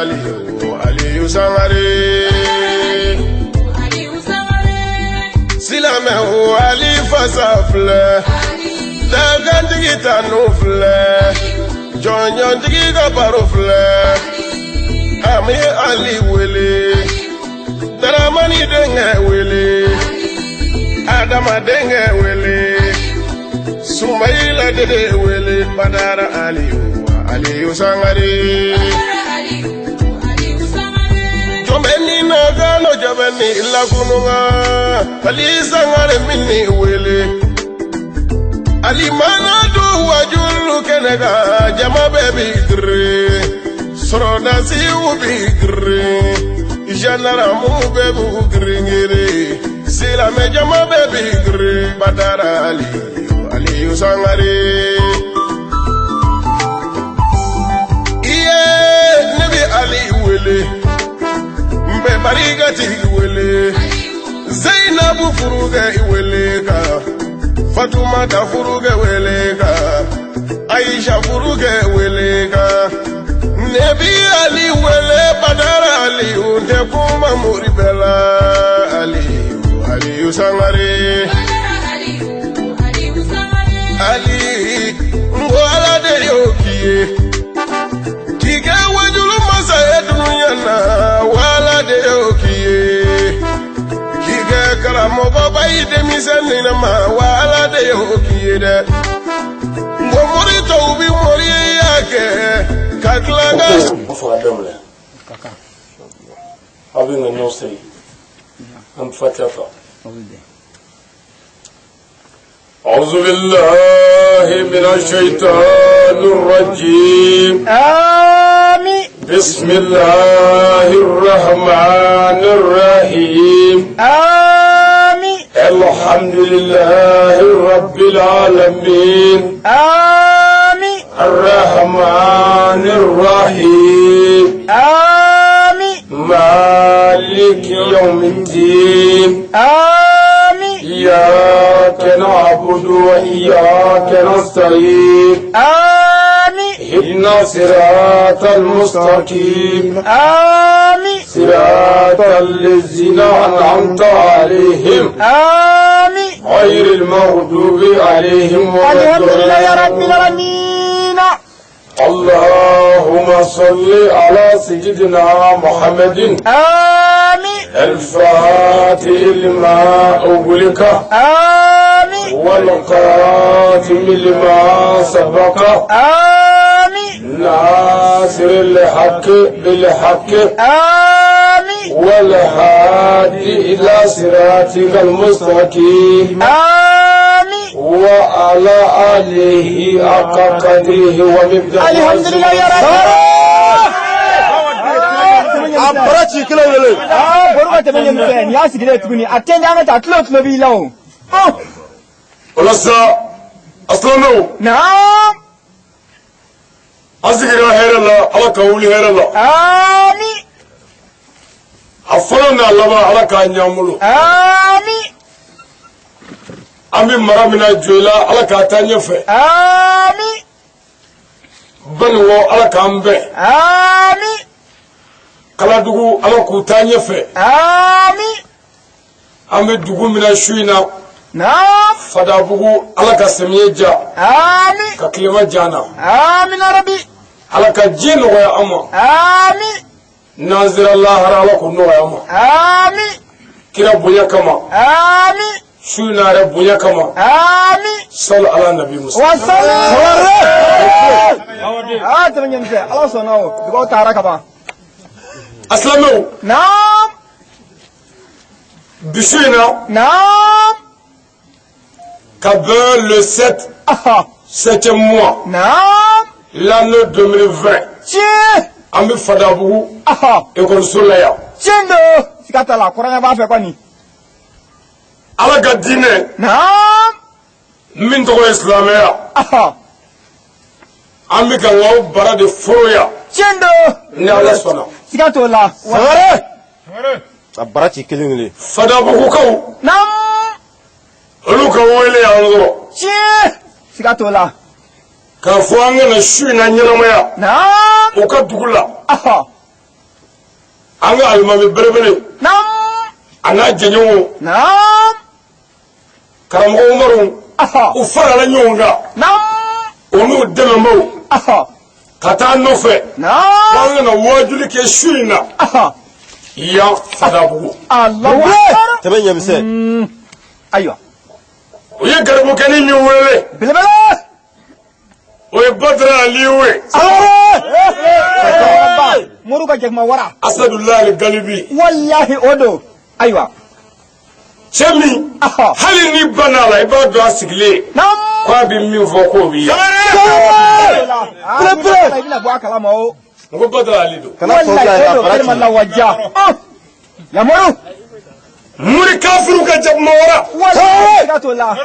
Aliyu, Aliyu Sangare. Silamɛw, Ali fasa filɛ, dagantigi tanu filɛ, jɔnjɔntigi ka baro filɛ, an bɛ Ali wele, Daramani denkɛ wele, Adama denkɛ wele, Sumayila dede wele, Badara Aliyu, Aliyu Sangare. Jɔnbɛ ni nagano jɔbɛ ni lakununga, Ali Sangare min ni wele. Ali mana du wajulu kɛnɛ kan, jama bɛɛ bi girin, sɔrɔdasiw bi girin, gendarme bɛɛ b'u girin girin, silamɛ jama bɛɛ bi girin, Badara Aliyu, Aliyu Sangare. Iye, ne bɛ Ali wele, n bɛ barikatigi wele, Zainabu furukɛ wele ka Fatumata furukɛ wele ka Aisha furukɛ wele ka ne bi Ali wele, Badara Aliyu tɛ kuma mori bɛɛ la, Aliyu, Aliyu Sangare. Ali, n ko Ala de y'o k'i ye k'i kɛ wajulu masa ye dunuya na, wala de y'o k'i ye k'i kɛ karamɔgɔba ye denmisɛnnin ma, wala de y'o k'i ye dɛ. N ko mori tɔw bi moriya kɛ ka tila ka. N fɔ ka daminɛ, aw bɛ ŋaniyaw siri, an bɛ fatiya ta. أعوذ بالله من الشيطان الرجيم. آمين. بسم الله الرحمن الرحيم. آمين. الحمد لله رب العالمين. آمين. الرحمن الرحيم. آمين. مالك يوم الدين. آمين. إياك نعبد وإياك نستعين. آمين. اهدنا صراط المستقيم. آمين. صراط الذين أنعمت عليهم. آمين. غير المغضوب عليهم ولا الحمد لله يا رب الضالين. العالمين. اللهم صل على سيدنا محمد. آمين. الفاتح لما أغلق. آمين. والخاتم لما سبق. آمين. ناصر الحق بالحق. آمين. والهادي إلى صراطك المستقيم. آمين. وعلى آله حق قدره ومقداره. الحمد لله يا رب. A bara ci kelen wele. Aa, baro ka tɛmɛ ɲɛ fɛ nin y'a sigilen tuguni, a tɛ an ka taa tulo tulo b'i la o. O la sa, a silamɛw, Naam. an sigira hɛrɛ la, Ala ka wuli hɛrɛ la. Ami. A fɔlɔ n'a laban, Ala k'a ɲɛ an bolo. Ami. An bɛ mara min na Joyila, Ala k'a taa ɲɛfɛ. Ami. Banikɔ, Ala k'an bɛn. Ami. Kaladugu, Ala k'u taa ɲɛfɛ. Ami. An bɛ dugu min na su in na, Naam. Fadabugu, Ala ka samiyɛ ja, Ami. ka tilema ja na. Ami na rabi. Ala ka ji nɔgɔya an ma. Ami. N'an sera lahara, Ala k'o nɔgɔya an ma. Ami. Kira bonya kama, Ami. su in na yɛrɛ bonya kama, Ami. sali ala nabi musa. Wasalaam. Aa, tɛmɛ ɲɛ fɛ, Ala sɔnna o dugawu taara ka ban. A silamɛw, Naam. bi su in na, Naam. ka bɛn le 7, Aha. septième mois, Naam. l'année 2020, Tiɲɛ. an bɛ Fadabugu Aha. ekɔliso la yan. Tiɲɛ don. Siga t'a la, kɔrɔnkɛ b'a fɛ kɔni. Ala ka diinɛ Naam. min tɔgɔ ye silamɛya, Aha. an bɛ ka n'aw bara de foro yan. Tiɲɛ don. Ni Ala sɔnna. Siga t'o la. Sangare, a bara ci kelen kelen. Fadabugukaw, Naam. olu ka wele y'an sɔrɔ Tiɲɛ. Siga t'o la. k'a fɔ an kana su in na ɲɛnamaya Naam. u ka dugu la. Aha. An ka alimami belebele a n'a jɛɲɔgɔnw, karamɔgɔ Umaru, u farala ɲɔgɔn kan, o n'u dɛmɛbaaw, ka taa nɔfɛ k'an kana waajuli kɛ su in na yan Fadabugu. Allahu akbar. Tɛmɛ ɲɛmisɛn. Ayiwa. U ye garibukɛnin min wele, Belebele. o ye Badara Aliyu ye. Moriw ka jakuma wara. Asadulahi Galibi. Walahi, o don. Ayiwa. Cɛ min, hali ni banna a la, i b'a dɔn a sigilen k'a bɛ min fɔ k'o b'i yan. Belebele. I bɛna bɔ a kalama o. N ko Badara Ali don. Kana tɔ bila Walahi, yen, o a don. bara Kelima ci. la waja. Yamaru. Muri kafiriw ka jakuma wara. Walahi, siga t'o la.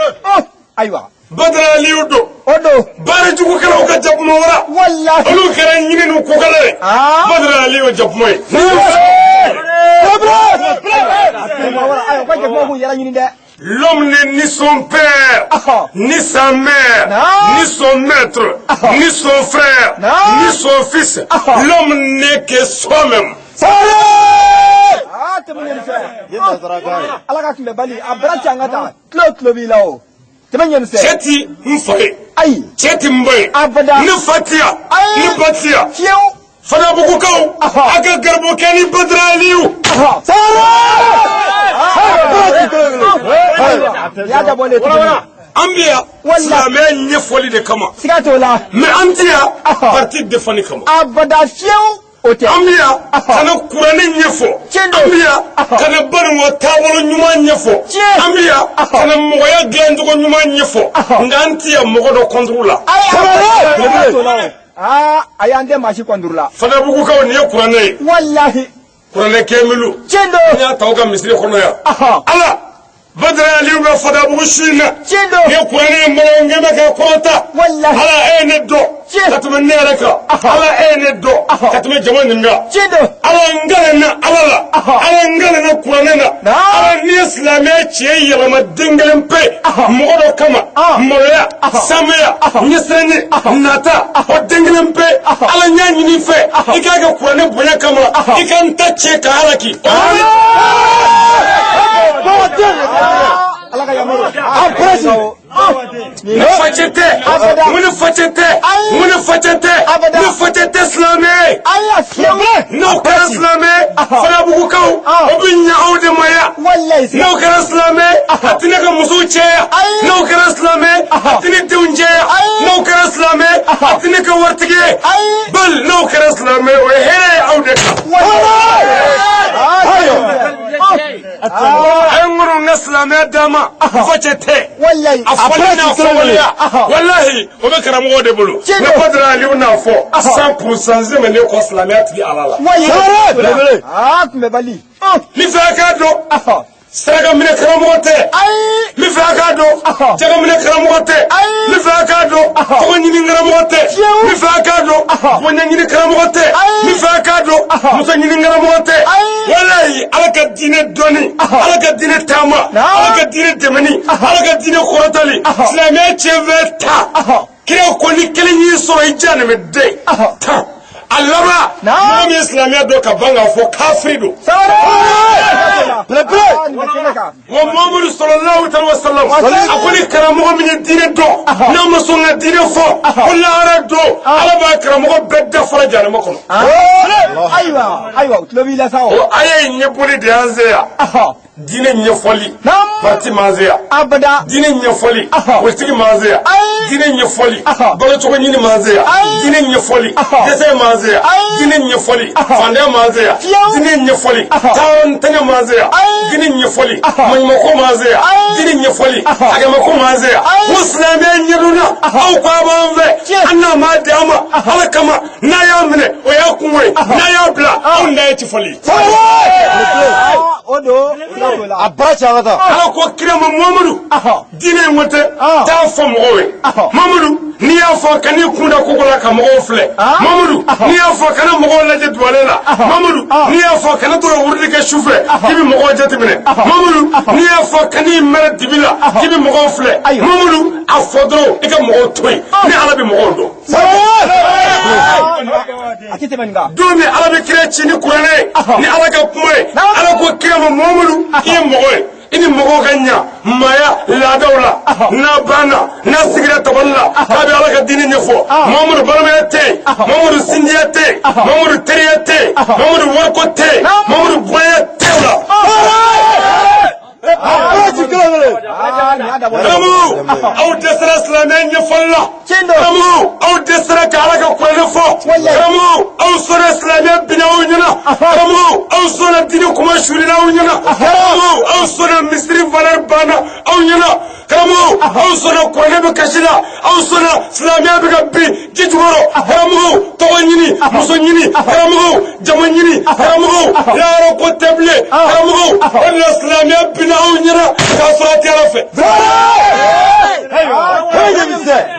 Ayiwa. Badara Aliyu don. O don. Baara jugukɛlaw ka jakuma wara. Walahi. Olu kɛra ɲini n'u kokala ye. Badara Aliyu ye jakuma ye. Jakuma wara. Ayiwa, ko jakuma k'u yɛrɛ ɲini dɛ. L'homme n'est ni son père, ni sa mère, ni son maître, ni son frère, ni son fils. L'homme n'est que soi-même. Aa, tɛmɛ ɲɛmisɛn. Ye nanzarakan ye. Ala ka kunbɛ bali a bara ci, an ka taa tulo tulo b'i la o. Tɛmɛ ɲɛmisɛn. Cɛ ti n fa ye. Ayi. Cɛ ti n ba ye. Abada. Ne fa ti yan. Ayi. Ne ba ti yan. Fiyewu. Fadabugukaw, a ka garibukɛ ni Badara Aliyu. Ayiwa, y'a dabɔ le tuguni. An bɛ yan Walahi. silamɛya ɲɛfɔli de kama. Siga t'o la. Mais an ti yan parti défendre kama. Abada, fiyewu, o tɛ. An bɛ yan ka na kuranɛ ɲɛfɔ. Tiɲɛ don. An bɛ yan ka na banikɔ taabolo ɲuman ɲɛfɔ. Tiɲɛ. An bɛ yan ka na mɔgɔya dilancogo ɲuman ɲɛfɔ. Nka an ti yan mɔgɔ dɔ contre la. Ayi, siga t'o la o. Aa, ayi, an tɛ maa si kɔnduru la. Fadabugukaw, nin ye kuranɛ ye. Walahi. Kuranɛ kɛmilu. Tiɲɛ An don. y'a ta aw ka misiri kɔnɔ yan. Ala Badara Aliyu bɛ Fadabugu su in na. Tiɲɛ don. Nin ye kuranɛ ye, mɔgɔ n bɛ kɛ kɔrɔta. Walahi. Ala e ye ne dɔn Tiɲɛ. ka tɛmɛ ne yɛrɛ kan. Ala e ye ne dɔn ka tɛmɛ jama nin kan. Tiɲɛ don. Ala n kalenna Ala la. Ala n kalenna kuranɛ na. Ala, n'i ye silamɛya tiɲɛ yɛlɛma den kelen pe mɔgɔ dɔ kama, maloya, sameya, ɲɛsiranɲɛ, nata, o den kelen pe, Ala n y'a ɲini i fɛ, i k'a kɛ kuranɛ bonya kama, i ka n ta tiɲɛ ka halaki. Ala ka yamaru. A bara ci. Ne facɛ tɛ. Abada. N ko ne facɛ tɛ. N ko ne facɛ tɛ. Abada. Ne facɛ tɛ silamɛ ye. Ayi, fiyewu. N'aw kɛra silamɛ, Fadabugukaw, o bɛ ɲɛ aw de ma yan. Walahi, siga. N'aw kɛra silamɛ, a tɛ ne ka musow cɛya. Ayi. N'aw kɛra silamɛ, a tɛ ne denw cɛya. Ayi. N'aw kɛra silamɛ, a tɛ ne kɛ waritigi ye. Ayi. Bali n'aw kɛra silamɛ, o ye hɛrɛ ye aw de kan. A ye ŋɔrɔ n ka silamɛya d'a ma, facɛ tɛ. Walahi. A fɔli n'a fɔbaliya, walahi, o bɛ karamɔgɔ de bolo. Tiɲɛ Ne don. Badara Aliyu n'a fɔ 100% sɛmɛnen kɔ silamɛya tigi Ala la. Walahi. Belebele. Aa, kunbɛbali. N fɛ a k'a dɔn, saraka minɛ karamɔgɔ tɛ. Ayi. N fɛ a k'a dɔn, jaka minɛ karamɔgɔ tɛ. Ayi. N fɛ a k'a dɔn, tɔgɔ ɲini karamɔgɔ tɛ. Fiyewu. N fɛ a k'a dɔn, bonya ɲini karamɔgɔ tɛ. Ayi. N fɛ a k'a dɔn, muso ɲini karamɔgɔ tɛ. Ayi. Walahi, Ala ka diinɛ dɔnni, Ala ka diinɛ taama, Ala ka diinɛ dɛmɛni, Ala ka diinɛ kɔrɔtali, silamɛya tiɲɛ ta. Kira ko ni kelen y'i sɔrɔ, i jahanama den tan a laban. Mɔgɔ min ye silamɛya dɔn ka ban k'a fɔ kafiri don. Belebele. Nin bɛ kɛnɛ kan. Wa Muhammadu sallallahu alaihi wa sallam, a ko ni karamɔgɔ min ye diinɛ dɔn, n'a ma sɔn ka diinɛ fɔ, ko lahara don, Ala b'a karamɔgɔ bɛɛ dafara jahanama kɔnɔ. Ayiwa, ayiwa, u tulo b'i la sa o. O aya in ɲɛbɔli de y'an se yan. Diinɛ ɲɛfɔli, parti m'an se yan. Abada. Diinɛ ɲɛfɔli, politiki m'an se yan. Ayi. Diinɛ ɲɛfɔli, balocogo ɲini m'an se yan. Ayi. Diinɛ ɲɛfɔli, dɛsɛ m'an se yan. Ayi. Diinɛ ɲɛfɔli, fantanya m'an se yan. Fiyewu. Diinɛ ɲɛfɔli, taantanya m'an se yan. Ayi. Diinɛ ɲɛfɔli, maɲumako m'an se yan. Ayi. Diinɛ ɲɛfɔli, hakɛmako m'an se yan. Ayi. Ko silamɛya ɲɛdɔnna, aw ko a b'an fɛ, Tiɲɛ. an n'a m'a di an ma Ala kama, n'a y'a minɛ, o y'a kungo ye, n'a y'a bila, anw da ye ci fɔli ye. O don, siga t'o la. A bara ci, an ka taa. Ala ko kira ma, Muhamadu, diinɛ in ko tɛ, taa fɔ mɔgɔw ye. Mamadu, N'i y'a fɔ kan'i kun da koko la ka mɔgɔw filɛ. Mamadu, n'i y'a fɔ kana mɔgɔw lajɛ duwalen la. Mamadu, n'i y'a fɔ kana to ka wurudi kɛ su fɛ k'i bɛ mɔgɔw jateminɛ. Mamadu, n'i y'a fɔ kan'i mɛrɛ dibi la k'i bɛ mɔgɔw filɛ. Mamadu, a fɔ dɔrɔn i ka mɔgɔw to yen, ni Ala bɛ mɔgɔw dɔn. A tɛ tɛmɛ nin kan. Don min Ala bɛ kira ci ni kuranɛ ye, ni Ala ka kuma ye, Ala ko kira ma: Mamadu, i ye mɔgɔ ye, i ni mɔgɔw ka ɲa maaya laadaw la. N'a banna, n'a sigira tabali la k'a bɛ Ala ka diinɛ ɲɛfɔ, Mamadu, balimaya tɛ yen. Mamadu, sinjiya tɛ yen. Mamadu, teriya tɛ yen. Mamadu, wariko tɛ yen. Mamadu, bonya tɛ o la. Aa, nin y'a dabɔ. Karamɔgɔw, aw dɛsɛra silamɛya ɲɛfɔli la. Tiɲɛ don. Karamɔgɔw, aw dɛsɛra ka Ala ka kuranɛ fɔ. Karamɔgɔw, aw sɔnna silamɛya binna aw ɲɛna. Karamɔgɔw, aw sɔnna diinɛ kuma sulila aw ɲɛna. Karamɔgɔw, aw sɔnna misiri valeur banna aw ɲɛna. Karamɔgɔw, aw sɔnna kuranɛ bɛ kasi la. Aw sɔnna silamɛya bɛ ka bin ji jukɔrɔ. Karamɔgɔw, tɔgɔ ɲini, muso ɲini, karamɔgɔw, jama ɲini, karamɔgɔw, yɔrɔ ko tɛ bilen. Karamɔgɔw, o de la silamɛya binna aw ɲɛna k'a sɔrɔ a tɛ Ala fɛ.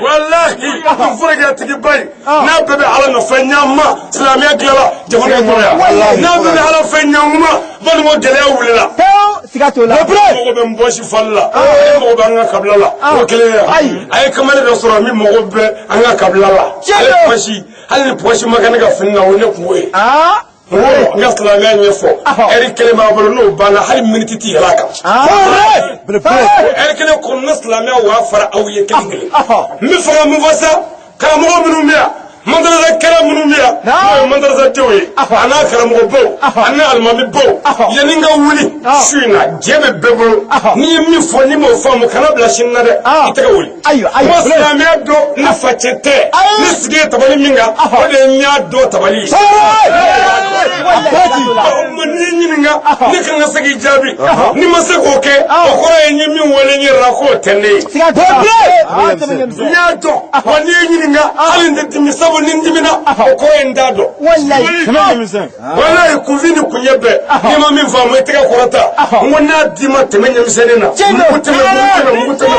Walahi, nin furakɛtigiba in, n'a bɛɛ bɛ Ala nɔfɛ ɲama, silamɛya tilala jamana in kɔnɔ yan. N'a bɛɛ bɛ Ala fɛ ɲankuma, balimako gɛlɛya wulila. Pewu, siga t'o la. Mago bɛ n bɔsi fali la, e mago bɛ an ka kabila la, o kelen ye. A ye kamalen dɔ sɔrɔ min mago bɛ an ka kabila la. Ale pɔsi, hali ni pɔsi ma kɛ ne ka fini na, o ye ne kungo ye. N ko n ka silamɛya ɲɛfɔ, ɛri kelen b'a bolo, n'o banna, hali miniti ti yɛlɛ a kan. Ɛri kelen kɔnɔ, ne silamɛya waa fara aw ye kelen kelen. N bɛ fɛ ka mun fɔ sa? Karamɔgɔ minnu bɛ yan, madarasa kɛra minnu bɛ yan, n'o ye madarasadenw ye, a n'a karamɔgɔbaw, a n'a alimamibaw, yanni n ka wuli su in na, jɛ bɛ bɛɛ bolo. N'i ye min fɔ, n'i m'o faamu, kana bila sini na dɛ, i tɛgɛ wuli. Ayiwa, ayiwa. Ko silamɛya dɔn ne facɛ tɛ, ne sigi ye tabali min kan, o de ye n y'a dɔn tabali ye. N'i ye ɲininka, ne kan ka se k'i jaabi. N'i ma se k'o kɛ, o kɔrɔ ye n ye min wele n yɛrɛ la k'o tɛ ne ye. Siga t'o la. Aa, tɛmɛ ɲɛmisɛn. N y'a dɔn wa. N'i ye ɲininka, hali n tɛ dimi, sabu ni n dimina, o kɔrɔ ye n t'a dɔn. Walayi. Walayi, kunfin ni kunɲɛ bɛɛ, n'i ma min faamu, i tɛgɛ kɔrɔta. N ko n'a d'i ma, tɛmɛ ɲɛmisɛnnin na, mugu tɛmɛ, mugu tɛmɛ, mugu tɛmɛ.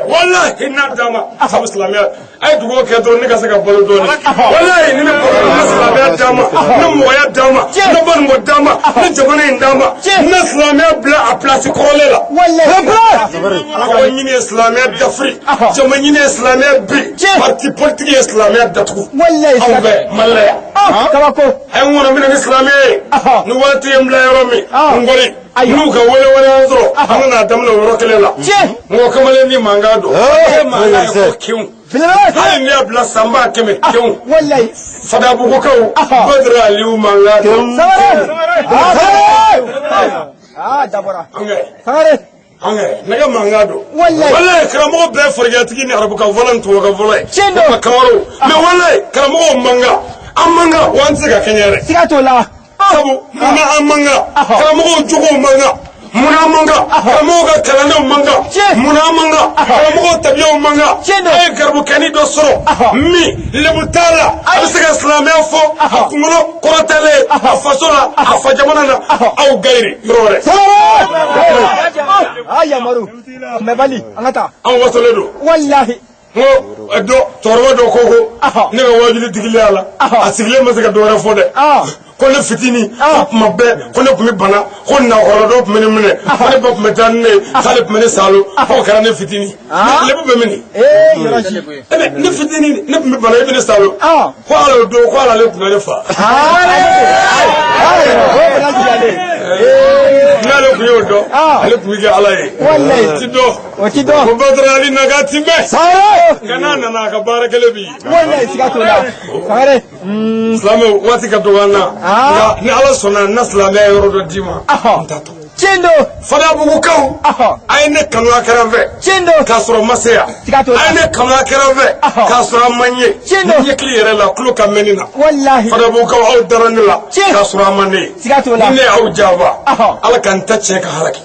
Walahi, n'a d'a ma, sabu silamɛya, a ye dugawu kɛ dɔrɔn ne ka se ka balo dɔɔnin. Walahi, ni ne balo, ne silamɛya d'a ma, ne mɔgɔya d'a ma, ne balimako d'a ma, ne jamana in d'a ma, ne silamɛya bila a place kɔrɔlen la. Tɔgɔ ɲini ye silamɛya dafiri, jama ɲini ye silamɛya bi, parti politique ye silamɛya datugu. Anw fɛ Mali la yan. Kabako. A ye n kɔnɔ minɛ ni silamɛya ye. Ni waati ye n bila yɔrɔ min, n kɔni n'u ka wele wele an sɔrɔ, an ka n'a daminɛ o yɔrɔ kelen la. N ko kamalen ni mankan don, e mankan ye ko kinw. Hali n'i y'a bila san 100 000 kinw. Walayi. Fadabugukaw, Badara Aliyu mankan don. Sangare. Aa, dabɔra. Sangare. Nɛgɛ mankan don. Walayi. Walayi, karamɔgɔ bɛɛ farikɛtigi ni arabukan fɔlɔ ni tubabukan fɔlɔ ye. Tiɲɛ don. O ka kamaraw. Mais walayi, karamɔgɔw mankan. An mankan wa an tɛ se ka kɛɲɛ yɛrɛ. Siga t'o la. Sabu munna an mankan? Karamɔgɔw jogow mankan. Munna an mankan? Karamɔgɔw ka kalandenw mankan. Munna an mankan? Karamɔgɔw tabiyaw mankan. Tiɲɛ don. A ye garibukɛni dɔ sɔrɔ min lebu t'a la, a bɛ se ka silamɛya fɔ a kunkolo kɔrɔtalen a faso la, a fa jamana na, aw gayiri yɔrɔ wɛrɛ. Aa, yamaru. Kunbɛbali, an ka taa. An wasolen don. Walahi. N ko dɔ cɛkɔrɔba dɔ ko ne ka wajuli digili a la, a sigilen ma se ka dɔ wɛrɛ fɔ dɛ. Ko ne fitinin, ko tuma bɛɛ ko ne tun bɛ bana, ko nakɔrɔ dɔ tun bɛ ne minɛ, ko ne ba tun bɛ taa ni ne ye, k'ale tun bɛ ne salo, k'o kɛra ne fitinin. Lebu bɛ min? Ee, yɔrɔ si. E bɛ ne fitinin, ne tun bɛ bana, e bɛ ne salo. Ko ala o don, ko ala ale tun bɛ ne fa. N'ale tun y'o dɔn, ale tun bɛ kɛ Ala ye. Walayi. O ti dɔn. O ti dɔn. Ko Badara Ali naga ti mɛn. Nka n'a nana, a ka baara kelen bi. Walayi, siga t'o la. Sangare. Silamɛw, waati ka dɔgɔ an na. Nka ni Ala sɔnna, n na silamɛya yɔrɔ dɔ d'i ma. N t'a to. Tiɲɛ don. Fadabugukaw, a ye ne kanu a kɛra n fɛ. Tiɲɛ don. K'a sɔrɔ n ma se yan. Siga t'o la. A ye ne kanu a kɛra n fɛ. K'a sɔrɔ a ma n ye. Tiɲɛ don. Ni ɲɛkili yɛrɛ la, tulo ka mɛn ne na. Walahi. Fadabugukaw, aw dara ne la. Tiɲɛ. K'a sɔrɔ a ma ne ye. Siga t'o la. Ni ne y'aw janfa, Ala ka n ta tiɲɛ ka halaki.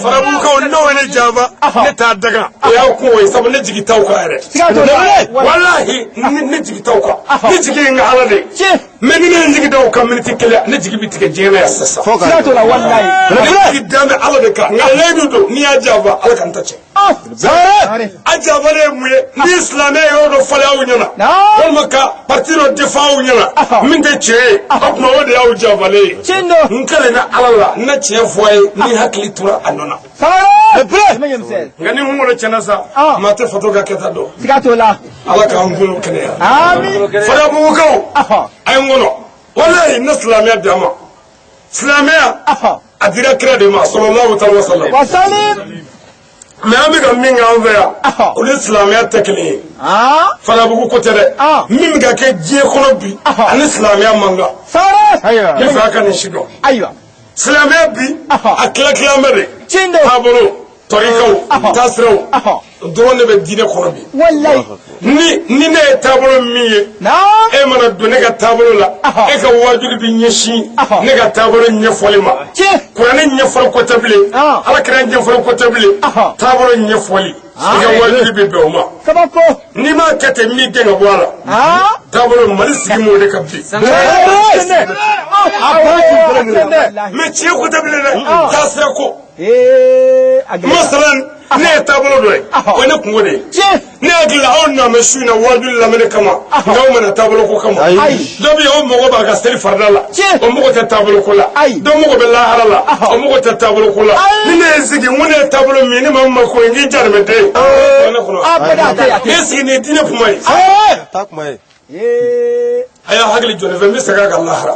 Fadabugukaw, n'aw ye ne janfa, ne t'a daga. O y'aw kungo ye, sabu ne jigi t'aw kan yɛrɛ. Siga t'o la. Walahi, ne jigi t'aw kan. Ne jigi ye n ka Ala de ye. Tiɲɛ. Mais ni ne ye n jigi da o kan miniti kelen, ne jigi bɛ tigɛ diɲɛ na yan sisan. Fo Siga t'o la walayi. Ne jigi dan bɛ Ala de kan, nka layidu don, n'i y'a janfa, Ala ka n ta tiɲɛ. Sangare. A janfalen ye mun ye? Ni silamɛ ye yɔrɔ dɔ falen aw ɲɛna, walima ka parti dɔ défend aw ɲɛna min tɛ tiɲɛ ye, o tuma o de y'aw janfalen ye. Tiɲɛ don. N kalenna Ala la, n na tiɲɛ fɔ a ye ni hakili tora a nɔ na. Sangare. Jumɛn ye misɛn? Nka ni n kunkolo tiɲɛna sa, maa tɛ fato ka kɛta dɔn. Siga t'o la. Ala k'an kunkolo kɛnɛya. Ami. Farabugukaw, a ye n kɔnɔ, walayi, ne silamɛya d'a ma, silamɛya a dira kira de ma, sallallahu alaihi wa sallam. Wasalim. Mais an bɛ ka min kɛ an fɛ yan, o ni silamɛya tɛ kelen ye. Farabugu ko tɛ dɛ, min bɛ ka kɛ diɲɛ kɔnɔ bi, ani silamɛya man kan. Sangare. Ne fɛ a ka nin si dɔn. Ayiwa. Silamɛya bi, a tila tila bɛ de. Tiɲɛ don. Taabolo, tɔrikaw, taasiraw dɔrɔn de bɛ diinɛ kɔnɔ bi. Walayi. Ni ne ye taabolo min ye, e mana don ne ka taabolo la, e ka wajuli bɛ ɲɛsin ne ka taabolo ɲɛfɔli ma. Kuranɛ ɲɛfɔli ko tɛ bilen, Ala kira ɲɛfɔli ko tɛ bilen, taabolo ɲɛfɔli, i ka wajuli bɛ bɛn o ma. Kabako. N'i m'a kɛ ten, min gɛn ka bɔ a la. Taabolo Mali sigi m'o de kan bi. Mais tiɲɛ ko tɛ bilen dɛ, taasira ko. Masalan, ne ye taabolo dɔ ye, o ye ne kungo de ye. Ne hakili la, aw nana su in na wajuli lamɛnni kama, nka aw mana taabolo ko kama. Dɔ bɛ yen, o mago b'a ka seli farida la, o mago tɛ taabolo ko la. Dɔ mago bɛ lahara la, o mago tɛ taabolo ko la. Ni ne ye sigi n ko ne ye taabolo min ye, ne ma ma ko ye n k'i jarimɛden ye. Ne sigi, nin ye diinɛ kuma ye. Taa kuma ye. A y'a hakili jɔ nin fɛ, n bɛ segin a kan lahara.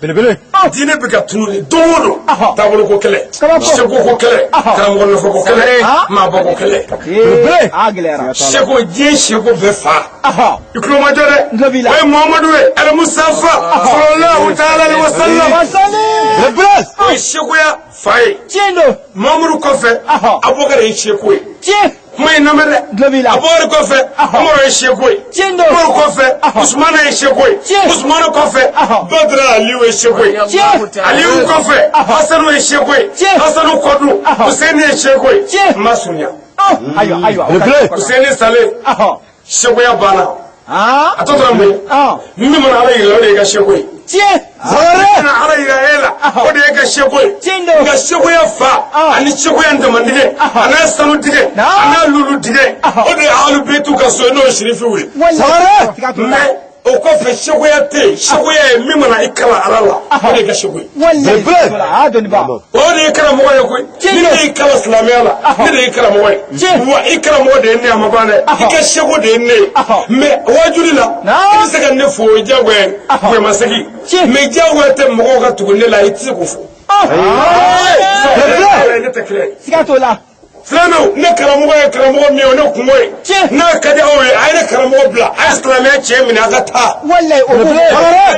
Belebele. Diinɛ bɛ ka tunu de don o don. Taabolo ko kɛlɛ, seko ko kɛlɛ, karamɔgɔ nɔfɛ ko kɛlɛ, maaba ko kɛlɛ. Belebele. A gɛlɛyara. Seko, diɲɛ seko bɛɛ fa. I tulo ma jɔ dɛ. O ye Muhamadu ye, alimusafa sallallahu ta'ala alaihi wa sallam. Belebele. O ye sekoya fa ye. Tiɲɛ don. Muhamadu kɔfɛ, Abubakar ye seko ye. Tiɲɛ. Kuma in lamɛn dɛ. Tulo b'i la. Abubakar kɔfɛ, Umaru ye seko ye. Tiɲɛ don. Umaru kɔfɛ, Usumana ye seko ye. Usumana kɔfɛ, Badara Aliyu ye seko ye. Tiɲɛ. Aliyu kɔfɛ, Hasanu ye seko ye. Tiɲɛ. Hasanu kɔdun, Husɛni ye seko ye. Tiɲɛ. N ma surunya. Ayiwa, ayiwa. Belebele. Husɛni salen, sekoya banna. A tɔ tora mun ye? Min mana Ala yira, o de ye ka seko ye. Tiɲɛ. Min mana Ala yira e la, o de ye ka seko ye. Tiɲɛ don. Nka sekoya fa ani sekoya damandigɛ, a n'a sanu digɛ, a n'a lulu digɛ, o de ye alu betu ka so ye, n'o ye sirifiw ye. Walayi. Mais o kɔfɛ, sekoya tɛ yen. Sekoya ye min mana i kalan Ala la, o de ye ka seko ye. Walayi. A dɔnni ba. O de ye karamɔgɔ ye koyi. Ni ne y'i kalan silamɛya la, ne de ye karamɔgɔ ye. Wa i karamɔgɔ de ye ne ye, a ma ban dɛ. I ka seko de ye ne ye. Mais wajuli la, i bɛ se ka ne fo, o ye diyagoya ye, bonyamasegin. Mais diyagoya tɛ mɔgɔw ka tugu ne la, i tɛ se k'o fɔ. Ne tɛ kira ye. Siga t'o la. Silamɛw, ne karamɔgɔ ye karamɔgɔ min ye, o ne kungo ye. N'a ka di aw ye, a ye ne karamɔgɔ bila, a ye silamɛya cɛ minɛ, a ka taa. Walayi, o b'o. Ne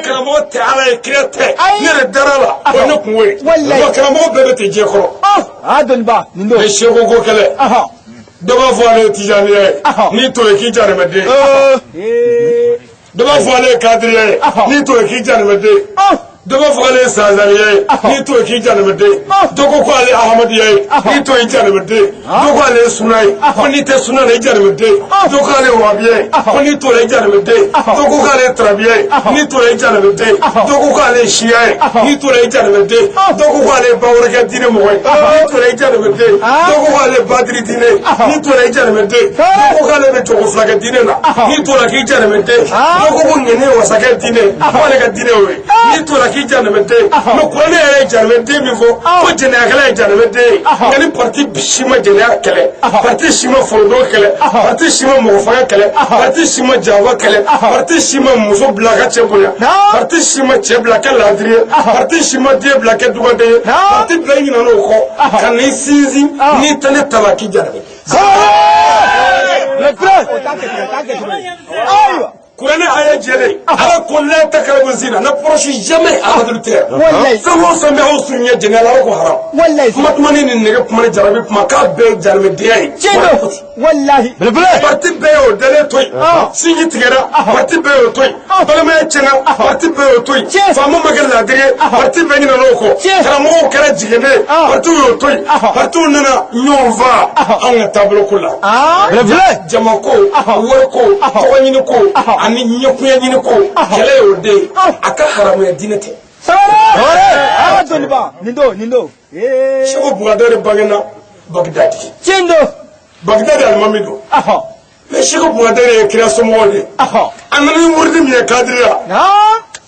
karamɔgɔ tɛ Ala ye, kira tɛ, ne yɛrɛ dara la, o ye ne kungo ye. Wa karamɔgɔ bɛɛ bɛ ten diɲɛ kɔrɔ. A dɔnni ba nin don. Mais seko ko kɛlɛ, dɔ b'a fɔ ale ye tijaniya ye, n'i t'o ye k'i jarimɛden. Dɔ b'a fɔ ale ye kadiriya ye, n'i t'o ye k'i jarimɛden. Dɔ b'a fɔ ale ye sazaliya ye, n'i t'o ye k'i jarimɛden. Dɔ ko ko ale ye ahamadiya ye, n'i t'o ye i jarimɛden. Dɔ ko ale ye suna ye, ko n'i tɛ suna la i jarimɛden. Dɔ ko ale ye wahabiya ye, ko n'i t'o la i jarimɛden. Dɔ ko k'ale ye tarabiya ye, n'i t'o la i jarimɛden. Dɔ ko k'ale ye siya ye, n'i t'o la i jarimɛden. Dɔ ko k'ale ye bawɔrɔkɛ diinɛ mɔgɔ ye, n'i t'o la i jarimɛden. Dɔ ko k'ale ye badiri diinɛ ye, n'i t'o la i jarimɛden. Dɔ ko k'ale bɛ jogo filakɛ diinɛ la, n'i t'o la k'i jarimɛden. Dɔ ko ko ŋɛni ye wasakɛ diinɛ ye, ko ale ka diinɛ y'o ye, n'i t'o la k'i jarimɛden. Mais kuranɛ yɛrɛ ye jarimɛden min fɔ, ko jɛnɛyakɛla ye jarimɛden ye. Nka ni parti si ma jɛnɛya kɛlɛ, parti si ma forodon kɛlɛ, parti si ma mɔgɔfaga kɛlɛ, parti si ma janfa kɛlɛ, parti si ma muso bila ka cɛ bonya, parti si ma cɛ bila kɛ laadiri ye, parti si ma den bila kɛ dugaden ye, parti bɛɛ ɲinɛna o kɔ ka n'i sinsin, n'i tɛ ne ta la k'i jarimɛ. O t'a kɛcogo ye, o t'a kɛcogo ye. Ayiwa. Kuranɛ aya jɛlen, Ala ko la taqrabu zina, n'approche jamais à l'adultère. Wallahi. Fɛn o fɛn bɛ aw surunya jɛnɛya la, Ala ko haram. Wallahi. Kuma kumani ni nɛgɛ kuma ni jarabi kuma, k'a bɛɛ ye jarimɛdenya ye. Tiɲɛ don. Walahi. Belebele. Parti bɛɛ y'o dalen to yen, sinji tigɛra, parti bɛɛ y'o to yen, balimaya tiɲɛna, parti bɛɛ y'o to yen, faama ma kɛ laadiri ye, parti bɛɛ ɲinɛna o kɔ, karamɔgɔw kɛra jiginnen ye, partiw y'o to yen, partiw nana ɲɔgɔn faa anw ka taabolo ko la. Belebele. Jamako, wariko, tɔgɔɲini ko, Ani ɲɛkunya ɲini ko kɛlɛ y'o de ye, a ka haramuya diinɛ tɛ. Sangare. Aa, dɔnniba nin don, nin don. Ee. Seko Bukadari bangena Bagdadi. Tiɲɛ don. Bagdadi alimami don. Mais Seko Bukadari ye kira somɔgɔw de ye. A nana ni wurudi min ye kadiriya,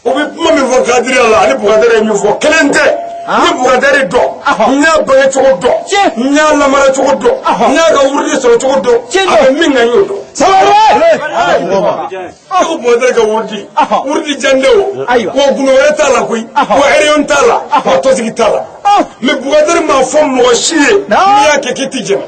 o bɛ kuma min fɔ kadiriya la ani Bukadari ye min fɔ kelen tɛ. N ye Bukadari dɔn, n y'a bange cogo dɔn, n y'a lamara cogo dɔn, n y'a ka wurudi sɔrɔ cogo dɔn, a bɛ min kan n y'o dɔn. Seko Bukadari ka wurudi, wurudi jan tɛ o. Ayiwa. Wa gundo wɛrɛ t'a la koyi, wa ereyɔn t'a la, wa tɔsigi t'a la. Mais Bukadari m'a fɔ mɔgɔ si ye n'i y'a kɛ k'i ti jɛnɛ.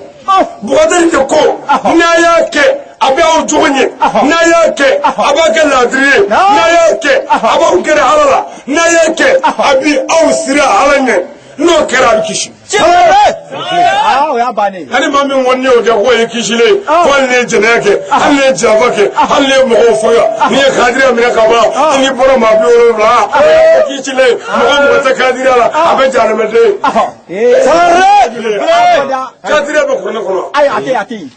Bukadari de ko n'a y'a kɛ a bɛ aw jogo ɲɛ, n'a y'a kɛ a b'a kɛ laadiri ye, n'a y'a kɛ a b'aw gɛrɛ Ala la, n'a y'a kɛ a bɛ aw sira Ala ɲɛ, n'o kɛra a bɛ kisi. Aa, o y'a bannen ye. Hali maa min kɔni y'o kɛ k'o ye kisilen ye, ko hali n'i ye jɛnɛya kɛ, hali n'i ye janfa kɛ, hali n'i ye mɔgɔw faga, n'i ye kadiriya minɛ ka ban, hali n'i bɔra maa 70, o ye kisilen ye. Mɔgɔ o mɔgɔ tɛ kadiriya la, a bɛ jahanamɛden ye. Ee. Abada. Kadiriya bɛ kuranɛ kɔnɔ. Ayi, a tɛ yen, a tɛ yen.